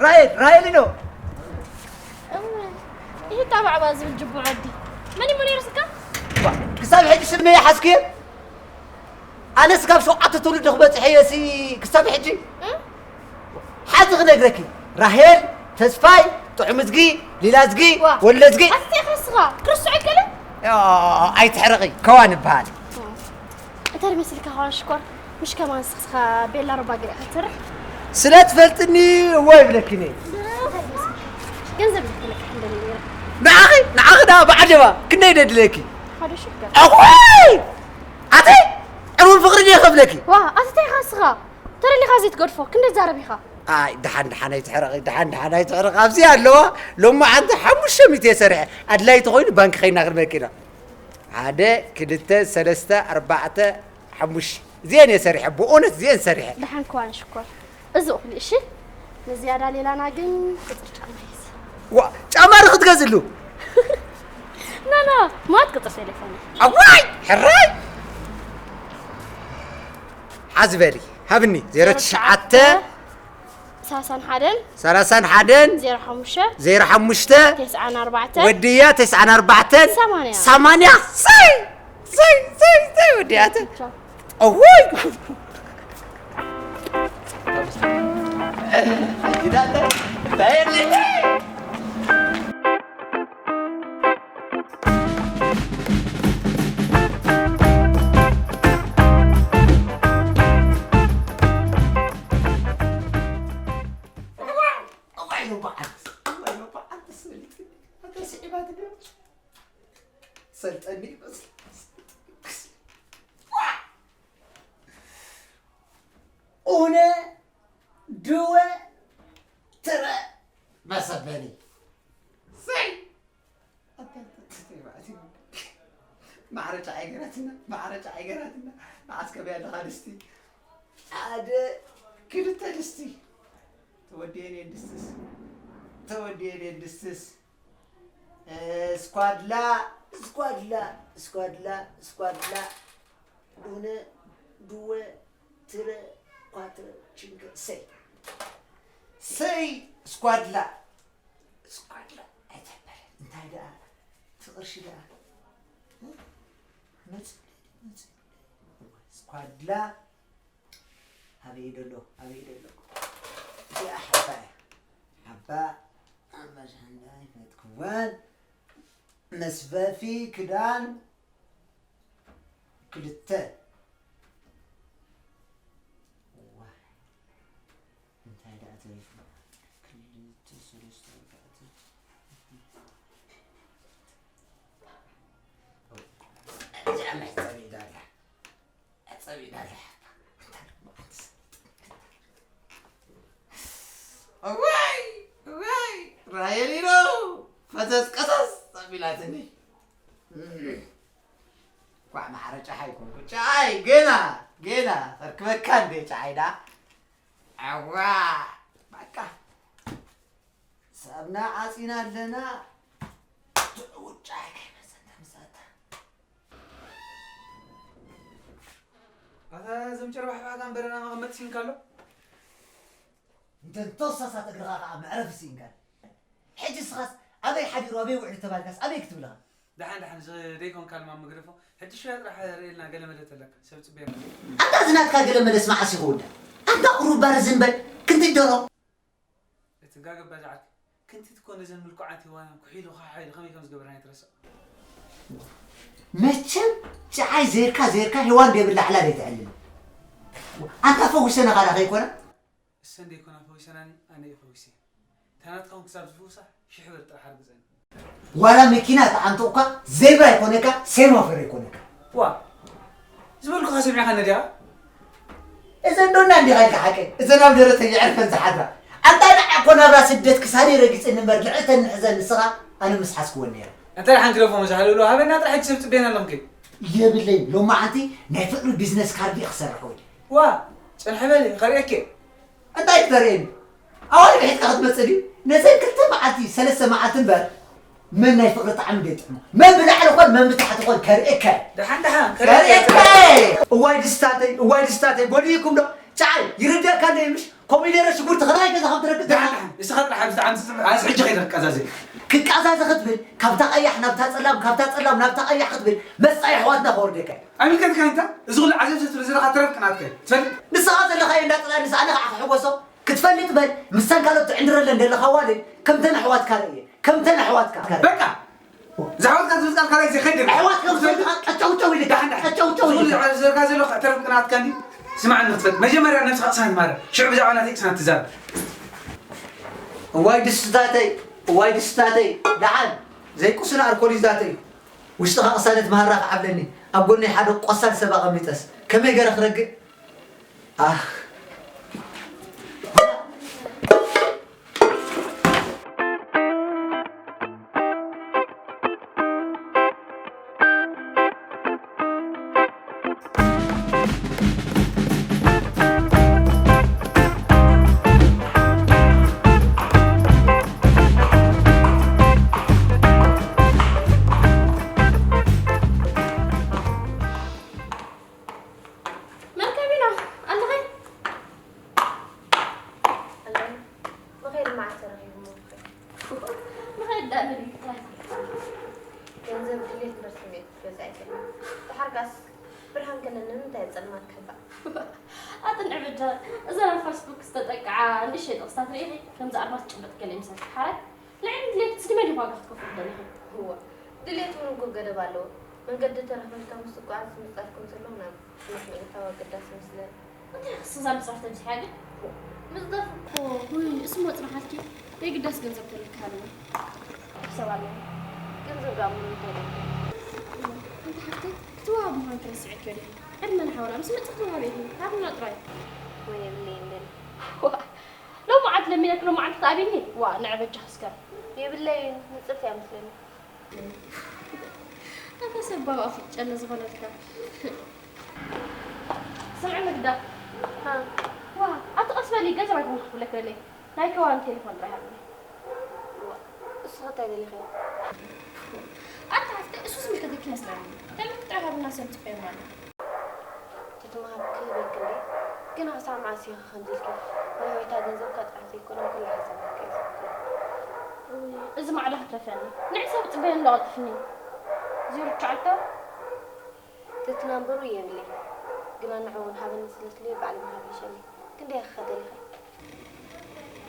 ራሄል፣ ራሄል ነው። ይህ ጣባዕባ ዝብል ጅቡ ዓዲ መን ይሞ ነይሩ ስካ? ክሳብ ሕጂ ስመይ ሓዝክዮ? ኣነስ ካብ ሸውዓተ ትውልዲ ክበፅሐ እየ ሲ ክሳብ ሕጂ ሓዚ ክነግረኪ። ራሄል፣ ተስፋይ፣ ጥዑምዝጊ፣ ሊላዝጊ፣ ወለዝጊ። ኣስቴ ከስኻ ክርስዑ ኣይከለ? ኣይትሕረቒ፣ ከዋን ይበሃል። እተ ርሜ ስልካ ከዋን ሽኮር ምሽ ከማን ስኽስኻ ቤላ ሮባ ገሪኻ ትሰርሕ? ስለ ትፈልጥኒ እዎ ይብለኪ እየ። ገንዘብ ይልክልካ እንደኔ ነይረ። ንዓኺ ንዓኺ ደኣ ብዓጀባ ክንደይ ደድለኪ? ሓደ ሽኮር ኣኾይ ኣቲ ዕሩን ፍቕሪ ድየ ከፍለኪ? ዋ ኣቲ እንታይ ኢኻ ንስኻ? ተደሊኻ ዘይትገድፎ ክንደይ ትዛረብ ኢኻ? ኣይ ደሓን ደሓን ኣይትሕረቒ፣ ደሓን ደሓን ኣይትሕረቒ። ኣብዚ ኣለዋ ሎማዓንቲ ሓሙሽተ ሚእቲ እየ ሰሪሐ። ኣድላይ ተኾይኑ ባንኪ ኸይና ክድመኪ ኢና። ሓደ ክልተ ሰለስተ ኣርባዕተ ሓሙሽተ እዚአን እየ ሰሪሐ፣ ብእውነት እዚአን ሰሪሐ። ደሓን ከዋን ሽኮር እዚ እኹል እሺ። ንዝያዳ ሌላና ግን ቁፅር ጫማ ይዝ ዋ ጫማ ዶ ክትገዝሉ? ና ና ማት ቁፅር ቴሌፎን ኣዋይ ሕራይ ሓዚ በሊ ሃብኒ ዜሮ ትሽዓተ ሰላሳን ሓደን ሰላሳን ሓደን ዜሮ ሓሙሽተ ዜሮ ሓሙሽተ ተስዓን ኣርባዕተ ወድያ ተስዓን ኣርባዕተን ሰማንያ ሰማንያ ሰይ ሰይ ሰይ ሰይ ወድያተ እውይ ሰልጠኒ ይመስል ኡነ ድወ ትረ መሰበኒ ሰይ ማዕረጫ ኣይገራትና ማዕረጫ ኣይገራትና መዓስ ከብያ ኣለኻ ድስቲ ሓደ ክልተ ድስቲ ተወዲኤን እየን ድስትስ ተወዲኤን እየን ድስትስ ስኳድላ ስኳድላ ስኳድላ ስኳድላ ኡነ ድወ ትረ ኳትረ ችንከ ሰይ ሰይ ስኳድላ ስኳድላ ኣይተበለ እንታይ ደኣ ትቕርሺ ደኣ መፅእ መፅእ ስኳድላ ኣበይ ደሎ ኣበይ ደሎ እዚኣ ሓባ እያ ሓባ ኣመሻንዳ ይፈትክወን መስፈፊ ክዳን ክልተ ዋይ እንታይ ደኣ ተሪፉ ክልተ ሰለስተ ኣርባዕተ እዚኣ መሕፀቢ ዳላ መሕፀቢ ዳላ እዋይ እዋይ ራሄል ኢሎ ፈሰስ ቀሰስ ኣቢላትኒ ኳዕ ማሕረ ጨሓይ ኮንኩ ጨሓይ ገና ገና ከርክበካ እንደ ጨሓይ ዳ ኣዋ በቃ ሰብና ዓፂና ኣለና ትዕውት ጨሓይ ከይመፀ ተምፀታ ኣታ ዝም ጭርባሕባሕ ጋንበረና መቐመጢ ሲንካ ኣሎ እንተ ተወሳሳት እግርኻ ከዓ መዕረፊ ስኢንካ ሕጂ ስኻስ ኣበይ ሓዲሩ ኣበይ ውዕል ተባልካስ ኣበይ ክትብልኻ ደሓን ደሓን ዘይኮንካ ልማም ምግደፎ ሕጂ ሽያ ጥራሕ ርእልና ገለ መለ ተለካ ሰብ ፅበየና ኣታ እዚ ናትካ ገለ መለስ መዓስ ይኸውን ኣታ ቁሩብ ባር ዝንበል ክንትይ ደሮ ትጋገባ ዝዓርኪ ክንቲት እኮ ነዘን ምልኩዓት ሄዋናን ኩሒሉ ኻሓ ኢሉ ከመይ ከም ዝገበረን ኣይትረስዕ። መቸም ጨዓይ ዘይርካ ዘይርካ ሄዋን ደብላ ዕላል ኣይትዕልል። ኣንታ ፈዊሰና ካላ ከይኮነ። እሰን ደይኮና ፈዊሰናኒ ኣነ እየ ፈዊሰ። እታ ናትካ እውን ክሳብ ዝፍውሳ ሽሕ ብር ጥራሕ ኣርግፀኒ። ዋላ መኪና ተዓንቶቕካ ዘይብራ ኣይኮነካ ሴማፈር ኣይኮነካ። ዋ ዝበልኩኻ ሰሚዕኻኒ ዲኻ? እዘን ዶ እንዳ እንዲኻ ኢልካ ሓቀይ እዘን ኣብ ደረተይ የዕርፈን ዝሓድራ ኣንታ ንዓ እኮ ናብራ ስደት ክሳደይ ረጊፅኒ እምበር ልዕልተን ንሕዘን ንስኻ ኣነ ምስ ሓዝክወን ነይረ። እንታይ ደሓን ግደፎም እዛ ሃለውለው ሃበና ጥራሕ ሕጂ ሰብ ፅበየና ኣለኹም ከ? የብለይን ሎማዓንቲ ናይ ፍቕሪ ቢዝነስ ካርድ እየ ክሰርሕ ወዲ። ዋ ፅንሕ በሊ ከርእየኪ እየ። እንታይ ክተርእየኒ? ኣዋልድ ሒዝካ ክትመጽእ ድዩ? ነዘን ክልተ መዓልቲ ሰለስተ መዓልቲ እምበር መን ናይ ፍቕሪ ጣዕሚ ደይጥዕሞ? መን ብላዕሊ ኾን መን ብታሕቲ ኾን ከርእየካ እየ። ደሓን ደሓን ከርእየካ እየ። እዋይ ድስታተይ እዋይ ድስታተይ ጎዲእኩም ዶ? ጨዓይ ይርደእካ እንደ ምሽ ኮሚደረ ሽጉርቲ ክራይ ገዛ ከም ትረክብ ደሓን፣ ደሓን። ንስኻ ጥራሕ ኣብዚ ዓምሲ ዝም-፣ ኣዚ ሕጂ ከይደ ክቀዛዘ። ክቀዛዘ ክትብል፣ ካብታ ቀያሕ ናብታ ጸላም፣ ካብታ ጸላም ናብታ ቀያሕ ክትብል፣ መጻኢ ኣሕዋትና ከወርደካ እዩ። ኣሚልካ ትካይንታ፣ እዚ ኩሉ ዓዘብ ዘትብሎ ዘለኻ ተረፍ ቅናትካ እዩ። ትፈልጥ? ንስኻ ዘለኻዮ እንዳጸላእኒ፣ ንስኻ ኣነ ከዓ ክሕወሶ? ክትፈልጥ በል፣ ምሳን ካልኦት ትዕንድረለን ዘለኻ ዋልድ፣ ከምተን ኣሕዋትካ ርእየ፣ ከምተን ኣሕዋትካ። በቃ! ዝሓወትካ ዝብል ቃል ካልኣይ ዘይከይድ የለን። ኣሕዋት ከም ዝፈልጥኻ ቀጨውጨው ኢልካ፣ ደሓን፣ ደሓን። ቀጨውጨው ዝኹሉ ኢልካ። ዝዕዘርካ ዘሎ ከተረፍ ቅንኣትካ እንዲ ስማዕ እንዶ ክትፈልጥ። መጀመርያ ነብስኻ ቅሳነት ማረ። ሽዑ ብዛዕባ ናተይ ቅሳነት ትዛረብ። እዋይ ድስታተይ፣ እዋይ ድስታተይ። ደሓን፣ ዘይቁስን ኣልኮል እዩ ዝዳተይ። ውሽጥኻ ቅሳነት ማራ ክዓብለኒ። ኣብ ጎነይ ሓደ ቆሳል ሰብ ኣቐሚጠስ። ከመይ ገረ ክረግእ? ኣህ። መርከቢና ኣለኸ? ኣለና። መኸይድ መዓስ ተረኺቡ መወፈይ? መኸይድ ዳኣ ንርኢ ጥራሕ። ገንዘብ ድሌት እምበር ስምዒት ክትገዝእ ኣይክእልን። ደሓር ከኣስ ብርሃን ከለኒ ንምንታይ እየ ጸልማት ክሕባእ? ኣጥንዕ በጃ፣ እዘን ኣብ ፋስቡክ ዝተጠቅዓ ንእሽተይ ጥቕስታት ርኢኺ? ከምዚ ኣልማዝ ጭብጥ ገለ ይምሰልኪ። ሓራይ? ልዕሊ ድሌትስ ንመን እዩ ዋጋ ክትከፍሎ ደሊኺ? እወ፣ ድሌት እውን እኮ ገደብ ኣለዎ። መንገዲ ተረኽበልካ ምስ ትጓዓዝ ምጽራፍ ከም ዘሎ ናብ ስራሕ ምእታው ኣገዳሲ ይመስለኒ። እንታይ ክስዛ ምጽራፍ ተብዚሓ ግን? ምጽራፍ እኮ። ውይ፣ እሱ መጽናሓልኪ የግዳስ ገንዘብ ተልካ ኣለዎ። ክሰብ ኣለዎ። ገንዘብ ደኣ እሞ ንምንታይ ደኣ? ኣንቲ ሓፍተይ፣ ክትወሃብ ምዃኑ ትረስዕኪዮ ዲኺ? ዕድመ ንሓውና ምስ መጸ ክትወሃብ ኢኺ። ሃብና ጥራይ። ወይ የብለይ እንደኒ። ዋ፣ ሎማዓንቲ ለሚነክ ሎማዓንቲ ክትኣብኒ? ዋ፣ ንዕ በጃ ክስከር። የብለይ፣ ንጽርት እያ መስለኒ። ኣታ ሰብ ባባ ፍጨለ ዝኾነልካ። ስምዒ ምግዳ። ሃ። ዋ፣ ኣቲ ቀስ በሊ፣ ገንዘብ ኣይኮንኩ ክብለክ ደለይ። ናይ ከዋን ቴሌፎን ጥራይ ሃብኒ። ዋ፣ እስኺ እንታይ ደሊኺ? ኣታ ሃፍተይ፣ እሱ ዝምልከተኪ ይመስለኒ። ተለክ ጥራይ ሃብና ሰብ ጽፈዮም ኣሎ። ተትምሃር ክህበኪ እንዴ? ግና ክሳብ መዓስ ኢኺ ከምዚ ኢልኪ? ናይ ሆይታ ገንዘብካ ጥራሕ ዘይኮነ፣ ኩሉ ሓሳባትካ እዩ ዝውክል። እውይ፣ እዚ ማዕዳ ክትረፈኒ። ንዒ ሰብ ጽበዮ እንዶ ቀልጥፍኒ። ዜሮ ትሽዓተ? ተትናንበሩ የብለይ። ግና ንዑ እውን ሃበኒ ስለ ትብልዮ ባዕለይ ምሃብ ይሸኒ። ክንደይ ኢኺ ከ ደሊኺ?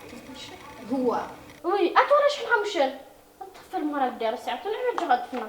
ክልተ ሽሕ? ህዋ! እውይ፣ ኣታ ወላ ሽሕን ሓሙሽተን። እትኽፈል ምዃና ግዲ ረሲዓቶ፣ ንዕበ ኣጆኻ ኣጥፍና።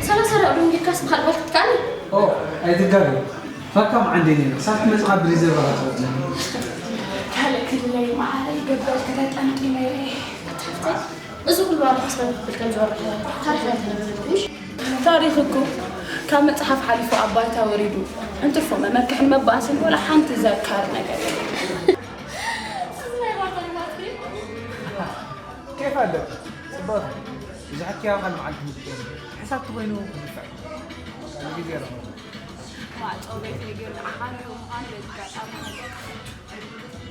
ሰላሳ ዶ ደንጊርካስ ምኻድ ባልትካኒ? ኦ፣ ኣይትጋገ። ፈካም ዓንዴ ነይሩ። ክሳብ ትመጽእ ካብ ብሪዘርቫ ትወጽእ። ካልእ ክድለይ መዓረይ ገበር ከተጠምጢመ እየ። ክትሕፍተይ፣ እዚ ኩሉ ዋጋ ክስበብ ክብል ከም ዝወርሕ ታሪኽ ኣይተነበበልኩምሽ። ታሪኽ እኮ ካብ መጽሓፍ ሓሊፉ ኣብ ባይታ ወሪዱ፣ እንትርፎ መመክሕን መባእስን ወላ ሓንቲ ዘካሪ ነገር የለን። እዚ ናይ ባርታ ልማት ግን ኬፍ ኣለካ። ጽብቕቲ። ብዙሓት ኪያ ካልእ መዓልቲ ምጥቃም። ሕሳብ ተኾይኑ ክድፋዕ። ካልእ ግዜ ረኸቡ። ማዕጾ ቤተይ ግን ዓሓን እዩ ምዃኑ በዚ ኣጋጣሚ ይፈልጥ።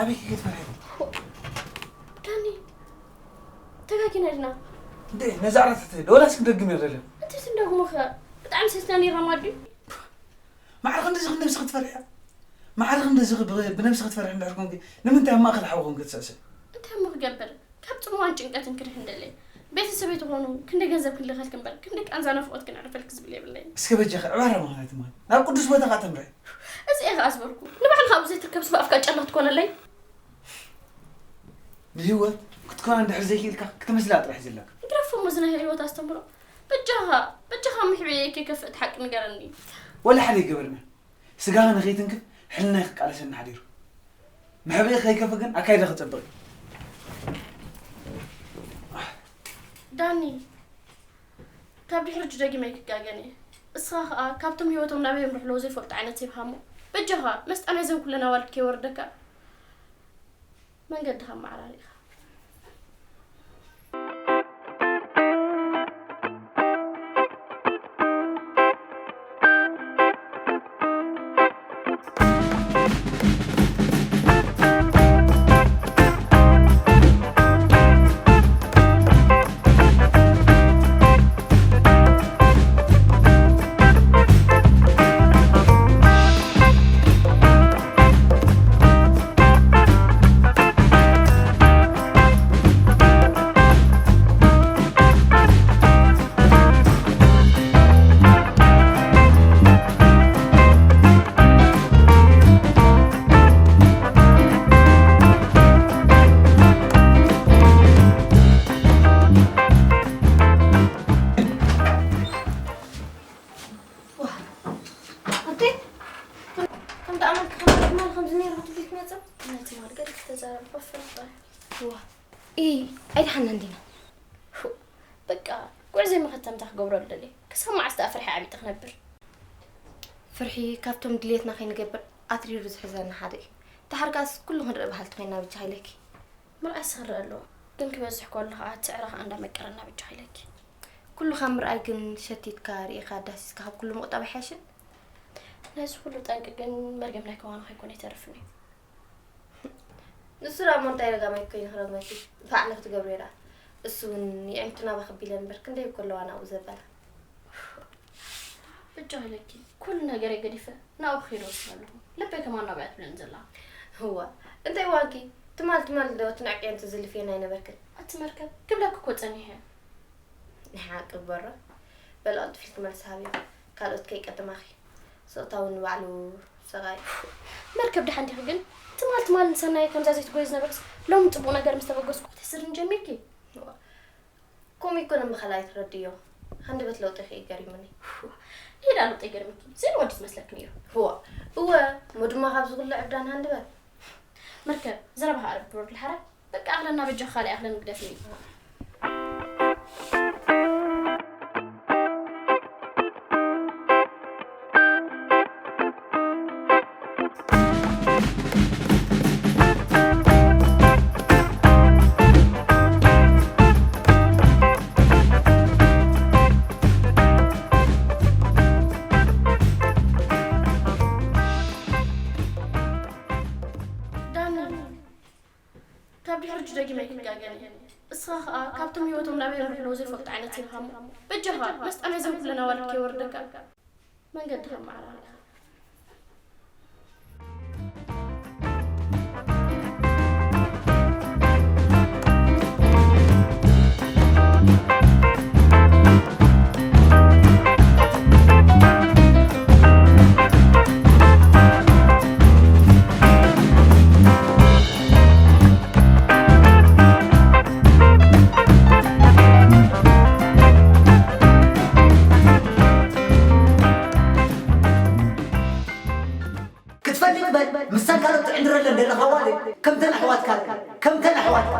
ኣበይ ክትፈርሒ? ዳኒ፣ ተጋጊና ዲና? እንዴ፣ ነዛ ዓራት ትሕቲ ዶ ወላስ ክደግም የደለ? እንዴት እንደግሞ ከ? ብጣዕሚ ሰስና ነይራ ማዲ። ማዕረ ክንድዚ ክንደብሲ ክትፈርሒ? ማዕረ ክንድዚ ብ-፣ ብነብሲ ክትፈርሒ እንድሕር ኮንኪ፣ ንምንታይ ኣብ ማእከል ሓዊ ኮንኪ ትስዕስዕ? እንታይ እሞ ክገብር? ካብ ጽምዋን ጭንቀትን ክድሕን ደለየ። ቤተሰበይ ትኾኑ፣ ክንደይ ገንዘብ ክልኸልክ እምበር፣ ክንደይ ቃንዛ ናፍቖት ክነዕርፈልክ ዝብል የብለይን። እስከ በጃኺ ዕባራ ምኽንያት እማ ናብ ቅዱስ ቦታ ከኣ ተምርሒ። እዚ እየ ከኣ ዝበልኩ። ንባዕልኻ ኣብ ዘይትርከብስ ብኣፍካ ጨላ ትኮነለይ። ንህይወት ክትኮና እንድሕር ዘይክኢልካ ክትመስላ ጥራሕ እዩ ዘለካ። ግደፎ እሞ እዚ ናይ ህይወት ኣስተምህሮ። በጃኻ፣ በጃኻ ምሕብየይ ከይከፍእ እቲ ሓቂ ንገረኒ። ወላ ሓደ ኣይገበርና። ስጋኺ ንኸይትንክፍ ሕልናይ ክቃለሰኒ ሓዲሩ። መሕብኢ ከይከፍእ ግን ኣካይዳ ክጸብቕ እዩ። ዳኒ፣ ካብ ድሕሪ ሕጂ ደጊመ ኣይክጋገን እየ። እስኻ ኸኣ ካብቶም ህይወቶም ናበይ የምርሑ ኣለዉ ዘይፈልጡ ዓይነት ሰብ ኢኻ እሞ፣ በጃኻ መስጣ ናይዘን ኩለን ኣዋልድ ከይወርደካ መንገድኻ ኣመዓራሪ ኢኻ። ዋ፣ ኣደይ፣ ከም፣ ከም ተኣመልኪ ከም ትማል ከምዚ ነይሩ ክትብሊ ትመጽእ? ናይ ትማል ገለ ክተዛረብ እኮ ፍርቂ። ዋ፣ ኢ፣ ኣይደሓንናን ዲና? ሁ፣ በቃ፣ ጉዕዞ መኸተምታ ክገብሮ ደልየ። ክሳብ መዓስ ደኣ ፍርሒ ዓቢጠ ክነብር? ፍርሒ ካብቶም ድሌትና ከይንገብር ኣትሪሩ ዝሕዘና ሓደ እዩ። ደሓር ከኣስ ኩሉ ክንርኢ በሃልቲ ኮይንና ብቻ ኢለኪ። ምርኣይ ስኽሪ ኣለዎ፣ ግን ክበዝሕ ከሎ ኸኣ ትዕረ ኸኣ እንዳመቀረና ብጃ ኢለኪ። ኩሉ ካብ ምርኣይ ግን ሸቲትካ ርኢኻ ዳሲስካ ካብ ኩሉ ምቑጣብ ኣይሓይሽን? ናይዚ ኩሉ ጠንቂ ግን መርገም ናይ ከዋኑ ከይኮነ ኣይተርፍን እዩ። ንሱ ደኣ እሞ እንታይ ረጋማይ ኮይኑ ክረግመኪ? ፋዕ ንክትገብርዮ ደኣ። እሱ እውን የዒንቱ ናባኺ ቢለን እምበር ክንደይ እኮ ኣለዋ ናብኡ ዘበላ። ብጃ ኢለኪ ኩሉ ነገረይ ገዲፈ ናብኡ ክኸይድ ወሲነ ኣለኹ። ልበይ ከማን ናብኣ ትብለኒ ዘላ። እዋ፣ እንታይ ዋንኪ? ትማል ትማል ዶ ትንዕቅየን ትዝልፍየን ኣይነበርክን? ኣቲ መርከብ ክብለኪ እኮ ጸኒሐ። ናይ ሓቂ በሮ። በል ቀልጥፊ ኢልኪ መልሲ ሃብዮ። ካልኦት ከይቀድማኺ። ስቕታ እውን ንባዕሉ ሰቓይ። መርከብ ደሓን ዲኺ ግን? ትማል ትማል ንሰናየ ከምዛ ዘይትጎይ ዝነበርክስ ሎሚ ጽቡቕ ነገር ምስ ተበገስኩ ክትሕስድኒ ጀሚርኪ? እዋ፣ ከምኡ ይኮነ እምበኸላ ኣይትረድዮ። ሃንደበት ለውጥኺ እዩ ገሪሙኒ። ንሄዳ ለውጠይ ገርምኪ። ዘይንወዲ ዝመስለኪ ነይሩ። ህዋ፣ እወ፣ እሞ ድማ ካብዚ ኩሉ ዕብዳን ሃንደበት። መርከብ፣ ዘረባኻ ኣረብ ብሮድ ልሓራ። በቃ ኣኽለና በጃኻ ካልእ ኣኽለን ግደፍኒ። ዳኒ፣ ካብ ድሕሪ ሕጂ ደጊመ ኣይክጋገን እየ። እስኻ ኸኣ ካብቶም ህይወቶም ናበይ የምርሑ ኣለዉ ዘይፈልጡ ዓይነት ሰብ ኢኻ እሞ፣ በጃኻ መስጣ ናይዘን ኩለን ኣዋልድ ከይወርደካ። መንገድኻ ኣመዓራሪ ኢኻ። ክትፈልጥ በል፣ ምሳን ካልኦት ትዕንድረለን ዘለኻ ዋልድ፣ ከምተን ኣሕዋትካ፣ ከምተን ኣሕዋትካ።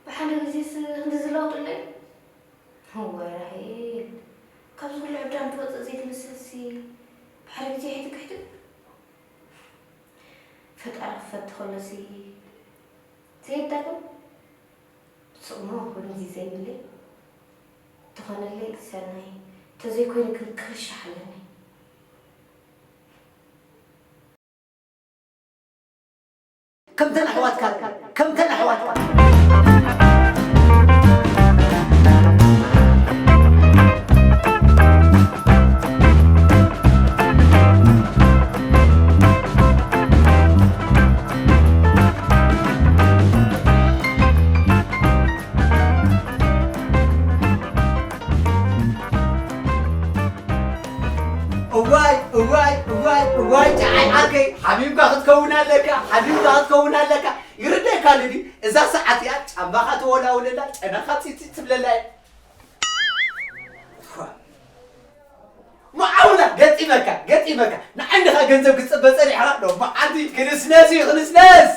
ብሓደ ግዜስ ክንድዚ ለውጢ ኣሎ እዩ? እዋይ ራሄል፣ ካብዚ ኩሉ ዕብዳን ትወፅእ ዘይትመስልሲ፣ ብሓደ ግዜ ሕትክ ሕትክ። ፈጣሪ ክፈቲ ከሎሲ፣ ዘይዳግም ስቕ ሞ ክብል ግዜ ዘይብለይ። ዝኾነለይ ሰናይ፣ እንተዘይኮይኑ ግን ክርሻሕ ኣለኒ። ከምተን ኣሕዋትካ፣ ከምተን ኣሕዋትካ። እዋይ፣ እዋይ፣ እዋይ፣ እዋይ፣ ጨዓይ ዓርከይ፣ ሓሚምካ ክትከውን ኣለካ፣ ሓሚምካ ክትከውን ኣለካ። ይርደካ ኣሎ ድዩ? እዛ ሰዓት እያ፣ ጫማኻ ተወላውለላ፣ ጨናኻ ፂፂ ትብለላ እያ። መዓውላ፣ ገጢመካ፣ ገጢመካ። ንዓይንኻ ገንዘብ ክትፅበ ፀኒሕኻ፣ ሎማዓንቲ ክንስነስ እዩ፣ ክንስነስ።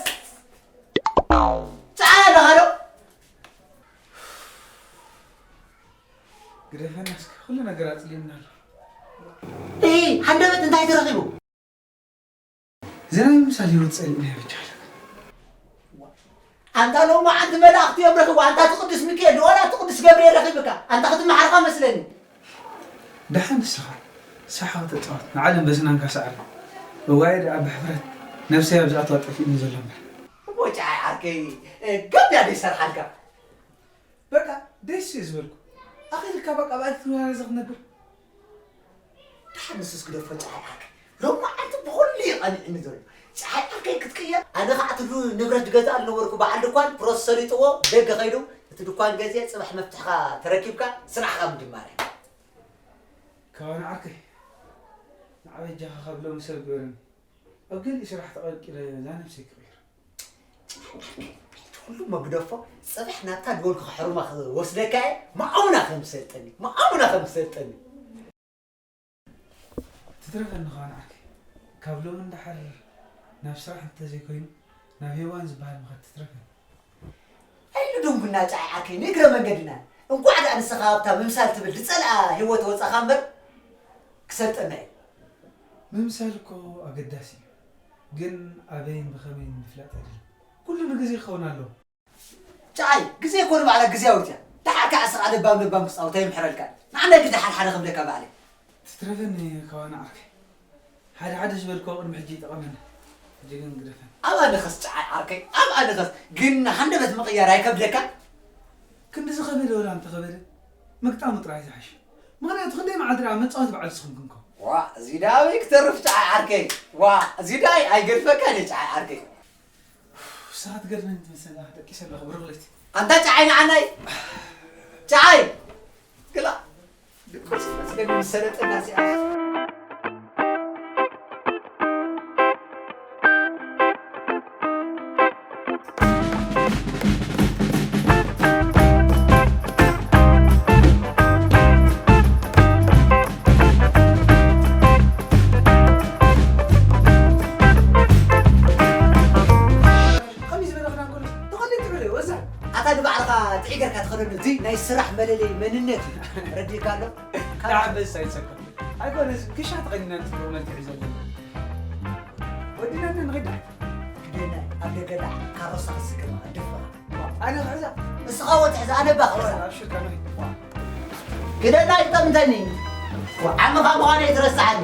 ጨዓይ ኣለኻ ዶ? ግደፈና እስከ፣ ኩሉ ነገር ኣጽሊእና ኣሎ። እሂ፣ ሃንደበት እንታይ ተረኺቡ? እዚ ናይ ምምሳል ህይወት ጸሊእናዮ ብቻ ኣለና። ኣንታ ሎማዓንቲ መላእኽቲ እዮም ረኺብዋ። ኣንታ እቲ ቅዱስ ሚካኤል ዶ ዋላ እቲ ቅዱስ ገብርኤል ረኺብካ? ኣንታ ክትመሓርካ መስለኒ። ደሓን ንስኻ ሳሓ ተጻወት። ንዓለም በስናንካ ሳዕር። እዋይ ደኣ ብሕፍረት ነብሰይ ኣብ ዝኣትዋ ጠፊእኒ ዘሎ እምበር። እሞ ጨዓይ ዓርከይ፣ እ፣ ገብ እያ ደይሰርሓልካ። በቃ ደስ እዩ ዝበልኩ። ኣኺልካ በቃ ብኣቲ ትወራረዘ ክትነብር። ደሓን ንሱስ ግደፎ ጨዓይ ዓርከይ። ሎማዓንቲ ብኹሉ እዩ ቀኒዕኒ ዘሎ። ጨዓይ ዓርከይ ክትቅየር፣ ኣነ ኸዓ ትሉ ንብረት ገዛእ ዝነበርኩ በዓል ድኳን ፕሮስ ሰሊጥዎ ደገ ኸይዱ፣ እቲ ድኳን ገዜ ጽባሕ መፍትሕኻ ተረኪብካ ስራሕኻ ምጅማር እያ። ካባና ዓርከይ፣ ንዓ በጃኻ ካብ ሎሚ ሰብ ግበረኒ። ኣብ ገሊኡ ስራሕ ተቐልቂለ እዛ ነብሰይ ክቕይር። ጨዓይ ዓርከይ፣ እቲ ኩሉ መግደፎ ጽባሕ ናብታ ድበልኩ ከሕሩማ ክወስደካ እየ። መዓሙና ከም ዝሰልጠኒ፣ መዓሙና ከም ዝሰልጠኒ። ትትረፈኒ ኸዓ ንዓርከይ። ካብ ሎሚ ንደሓር ናብ ስራሕ እንተዘይኮይኑ፣ ናብ ሄዋን ዝበሃል ምኻድ ትትረፈኒ። ኣይንደንጉና ጨዓይ ዓርከይ፣ ንእግረ መንገድና። እንቋዕ ደኣ ንስኻ ኣብታ ምምሳል ትብል ዝጸልኣ ህይወት ወጻኻ እምበር፣ ክሰልጠና እዩ። ምምሳል እኮ ኣገዳሲ እዩ። ግን ኣበይን ብኸመይን ምፍላጥ የድሊ። ኩሉ ንግዜ ክኸውን ኣለዎ። ጨዓይ፣ ግዜ እኮ ንባዕላ ግዝያዊት እያ። ደሓር ከዓ ስኻ ለባም ለባም ክጻወት ኣይምሕረልካን። ንዓናይ ግዳ ሓደ ሓደ ክብለካ ባዕለይ። ትትረፈኒ ከዋኒ ዓርከይ። ሓደ ሓደ ዝበልክዎ ቅድሚ ሕጂ ይጠቐመኒ። ሕጂ ግን ግደፈኒ። ኣብ ኣነኸስ ጨዓይ ዓርከይ፣ ኣብ ኣነኸስ ግን ሃንደበት ምቕያር ኣይከብደካን? ክንድዚ ከበደ ወላ እንተኸበደ ምግጣሙ ጥራይ ዝሓሽ። ምኽንያቱ ክንደይ መዓልቲ ደኣ መጻወቲ በዓል ንስኹም ክንከውን። ዋ፣ እዚ ደኣ ኣበይ ክተርፍ ጨዓይ ዓርከይ። ዋ፣ እዚ ደኣ ኣይገድፈካን እየ ጨዓይ ዓርከይ። ንስኻ ትገድፈኒ ትመስል ኣለኻ፣ ደቂሰ ኣለኹ ብሩኽ ለይቲ። ኣንታ ጨዓይ ንዓናይ። ጨዓይ! ግላ! ድቁስ መስገን ምስ ሰለጠና እዚኣ። ከመይ ዝበለ ክዳን ከሎ ተኸዲኑ ትብል ወዛ። ኣታ ንባዕልኻ ጥዒ ጌርካ ትኸደሉ፣ እዚ ናይ ስራሕ መለለዪ መንነት እዩ። ረዲእካ ኣሎ? ካብ ደዓ በስ ኣይትሰከፍ። ኣይኮነስ፣ ክሻ ተኸዲና ንጽቡቕ መልክዕ እዩ ዘለዎ። ወዲና ንኸይድ። ግደና፣ ኣብ ደገ ደዓ ካሮሳ ክስከም፣ ኣደፍኻ። ኣነ ክሕዛ። ንስኻ ወትሕዛ፣ ኣነ ባኽ ሕዛ። ኣብሽርካ ንኸይድ። ግደና ኣይትጠምተኒ። ዓምኻ ምዃነይ ትረስዓኒ።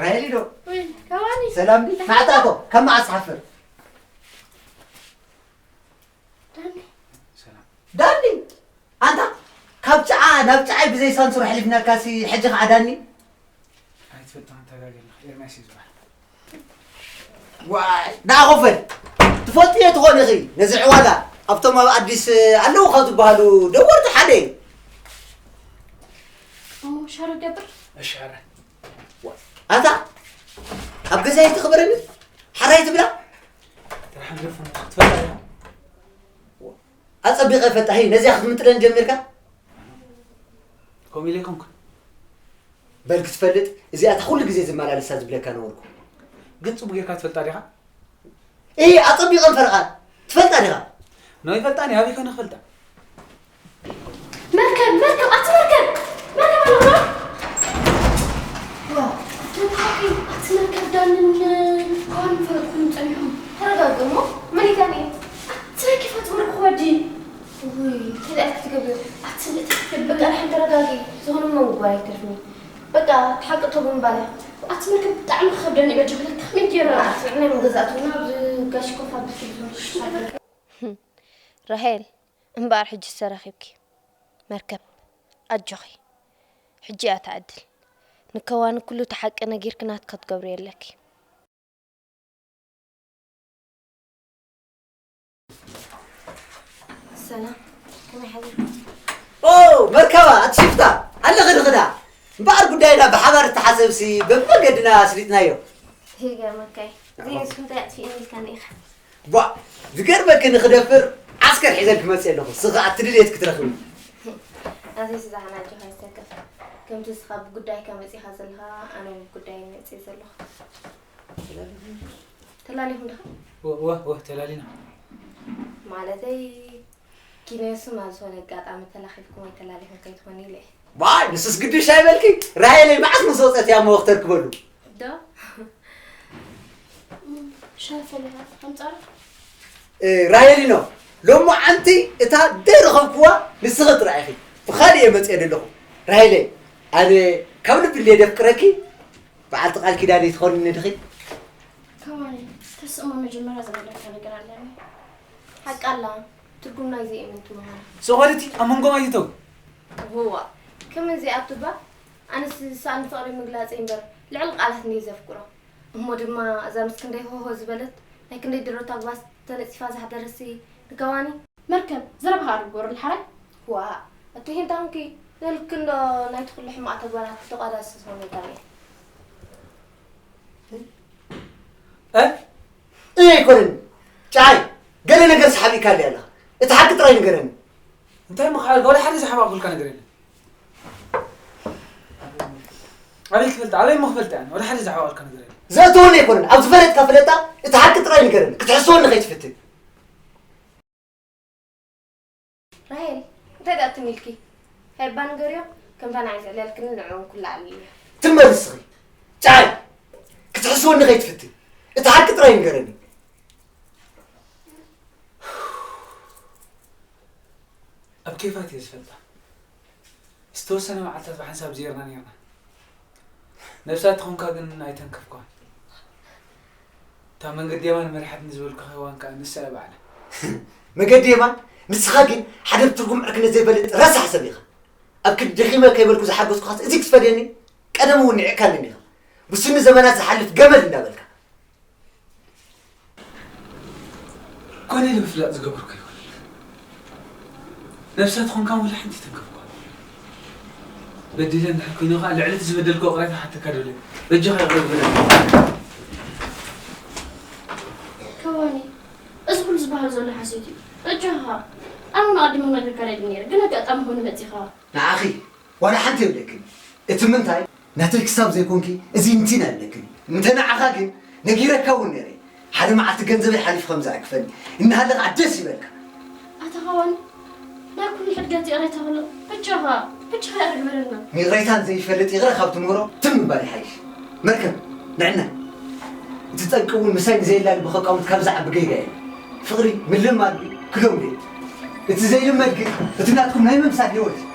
ራሄሊ ዶ? ወይ ከማኒ ሰላም ዲ? ናዕጣ እኮ ከም መዓስ ሓፍር? ዳኒ ዳኒ ኣንታ ካብ ጫዓ ናብ ጫዓይ ብዘይ ሳንሱር ኣሕሊፍናልካሲ ሕጂ ከዓ ዳኒ? ኣይትፈልጥን ተጋግልና ኤርሚያስ እዩ ዝበሃል። ዋይ ንዓኹም ፈል ትፈልጥዮ ትኾን ኢኺ ነዚ ዕዋላ ኣብቶም ኣብ ኣዲስ ኣለዉ ካብ ዝበሃሉ ደወርቲ ሓደ እዩ። እሞ ሻሮ ገብር እሻረ ኣታ ኣብ ገዛይ ትኽበረኒ ሓራይ ትብላ ጥራሕ ንደፍን ክትፈልጣ ኢኻ ኣጸቢቐ ፈልጣ ሄይ ነዚኣ ክትምጥለን ጀሚርካ ከምኡ ኢለ ይኮንኩ በል ክትፈልጥ እዚኣ እታ ኩሉ ግዜ ዝመላለሳ ዝብለካ ነበርኩ ግን ፅቡቅ ጌርካ ትፈልጣ ዲኻ እይ ኣጸቢቐን ፈረቓ ትፈልጣ ዲኻ ናይ ፈልጣ ኒ ኣበይ ኮነ ክፈልጣ መርከብ መርከብ ኣቲ መርከብ መርከብ ኣለኹ ኣቲ መርከብ ዳንን ከዋን ፈረድኩም ጸኒሖም ተረጋግሞ መሊካኒ ትረኪ ፈትምር ክወዲ ውይ እንታይ ክትገብር ኣቲ እታ በቃ ንሓን ተረጋጊ ዝኾነ መምጓ ኣይትርፍኒ በቃ ትሓቂ ተጉምባለ ኣቲ መርከብ ብጣዕሚ ክኸብደኒ በጃ ክልተ ከመይ ገይረ ኣቲ ናይ መገዛእትና ኣብዚ ጋሽ ኮፋ ብስል ዝኾነ ሽሻ ራሄል እምበኣር ሕጂ ዝተረኺብኪ መርከብ ኣጆኺ ሕጂ እያ ትዕድል ንከዋኒ ኩሉ እቲ ሓቂ ነጊርኪ ናትኪ ክትገብርዮ ኣለኪ ሰላም ከመይ ሓዚር ኦ መርከባ ኣትሽፍታ ኣለኺ ድኽዳ እምበኣር ጉዳይና ብሓባር እተሓሰብሲ በብመንገድና ኣስሊጥናዮ ይገርመካይ ዘይንስኩም እንታይ ኣጥፊእኒ ኢልካኒ ኢኻ ቧ ዝገርመኪ ንኽደፍር ዓስከር ሒዘን ክመፅእ ኣለኹ ስኻ ኣቲ ድልየት ክትረኽቢ ኣዘይ ስዛሕና ኣጆኻ ይሰከፍ ከምቲ ንስኻ ብጉዳይካ መፂኻ ዘለኻ ኣነ ብጉዳይ መፅእ ዘለኹ ተላሊኹም ድኻ ወ ተላሊና ማለተይ ኪነሱ ናብ ዝኾነ ኣጋጣሚ ተላኺፍኩም ወይ ተላሊኹም ከይትኾኑ ኢለ እየ ዋይ ንስስ ግድሽ ኣይበልኪ ራሄለይ መዓስ ምስ ወፀት እያ መወክተር ክበሉ ዶ ሻፈለያ ኣምፃር ራሄሊኖ ሎሚ ዓንቲ እታ ደይረኸብክዋ ንስኺ ጥራይ ኢኺ ብኻሊእ እየ መፅአ ዘለኹ ራሄለይ ኣነ ካብ ልቢ እንደ ደፍቅረኪ በዓልቲ ቃል ኪዳነይ ትኾንኒ ድኺ ከማኒ ተስእሞ መጀመርያ ዝበለካ ነገር ኣለኒ ሓቃላ ትርጉም ናይዚ እምንቲ ምዃኑ ስቕ በልቲ ኣብ መንጎም ኣይትተው ህዋ ከመን ዘይኣቱባ ኣነስ ዝሰኣኒ ፍቕሪ ምግላፀይ እምበር ልዕሊ ቃላት እንደ ዘፍቅሮ እሞ ድማ እዛ ምስ ክንደይ ሆሆ ዝበለት ናይ ክንደይ ድሮ ታግባስ ተነፂፋ ዝሓደረሲ ንከዋኒ መርከብ ዘረባኻ ኣርግበሩ ሓራይ ዋ እቲ ሂንታንኪ ነልክንዶ ናይቲ ኩሉ ሕማቕ ተግባራት ተቋዳሲ ዝኾነ ጋር እ ኣይኮነን ጫይ ገለ ነገር ሰሓቢእካ ኣለያ ኣለኻ እቲ ሓቂ ጥራይ ንገረኒ እንታይ ምኽዓል ወላ ሓደ ዝሓባእኩልካ ነገር የለን ኣበይ ክፈልጥ ኣበይ ምኽፈልጥ ያን ወላ ሓደ ዝሓባእኩልካ ነገር የለን ዘእተወኒ ኣይኮነን ኣብ ዝፈለጥካ ፍለጣ እቲ ሓቂ ጥራይ ንገረኒ ክትሕስወኒ ከይትፍትን ራሄል እንታይ ደኣ ትም ኢልኪ? ሃይባ ንገርዮ ከምታ ንዓይ ዘዕለልክኒ ንዕኡ እውን ኩላ ኣልልዮ። ትመልስኺ ጫይ ክትሕስወኒ ከይትፍትን እቲ ሓቂ ጥራይ ንገረኒ። ኣብ ኬፋት እየ ዝፈልጣ ዝተወሰነ መዓልታት ብሓንሳብ ዜርና ነርና ነብሳ ተኾንካ ግን ኣይተንከፍኳን እታ መንገዲ የማን መሪሓትኒ ዝበልኩኻ እዋን ከኣ ንሳ እያ ባዕላ መገዲ የማን ንስኻ ግን ሓደ ብትርጉም ዕርክነት ዘይፈልጥ ረሳሕ ሰብ ኢኻ ኣብ ክዲ ደኺመ ከይበልኩ ዝሓገዝኩኻስ እዚ ክትፈድየኒ ቀደም እውን ንዒቕካኒ ኢኻ ብስኒ ዘመናት ዝሓልፍ ገመል እንዳበልካ ኮነ ኢለ ምፍላጥ ዝገበርኩ ይኹን ነብሳ ትኾንካ ወላ ሓንቲ ተንከፍኳ በዲለ እንድሕር ኮይነ ከዓ ልዕሊ እቲ ዝበደልክዎ ቅሬታ ሓተካ ደለ በጃኻ ይቕረ ግበረኒ ከዋኒ እዚ ኩሉ ዝበሃል ዘሎ ሓሴት እዩ በጃኻ ኣነ ንቐድሚ ክነግረካ ደሊ ነይረ ግን ኣጋጣሚ ኮይኑ መፂኻ ንዓኺ ዋላ ሓንቲ የብለክን እቲ ምንታይ ናተይ ክሳብ ዘይኮንኪ እዚ እንቲና ኣለክን እንተ ንዓኻ ግን ነጊረካ እውን ነይረ ሓደ መዓልቲ ገንዘበይ ሓሊፉ ከም ዝዕግፈኒ እናሃለ ከዓ ደስ ይበልካ ኣታ ኸዋኒ ናይ ኩሉ ሕድገት ይቕሬታ ክሎ በጃኻ በጃኻ ይቕረ ግበረልና ንይቕሬታን ዘይፈልጥ ይቕረ ካብ ትምህሮ ትም ምባል ይሓይሽ መርከብ ንዕና እቲ ጠንቂ እውን ምሳይ ንዘየላ ልቢ ከቃውት ካብ ዝዓቢ ገይጋ እየ ፍቕሪ ምልማድ ክለምዶ እዩ እቲ ዘይልመድ ግን እቲ ናትኩም ናይ ምምሳል ህይወት እዩ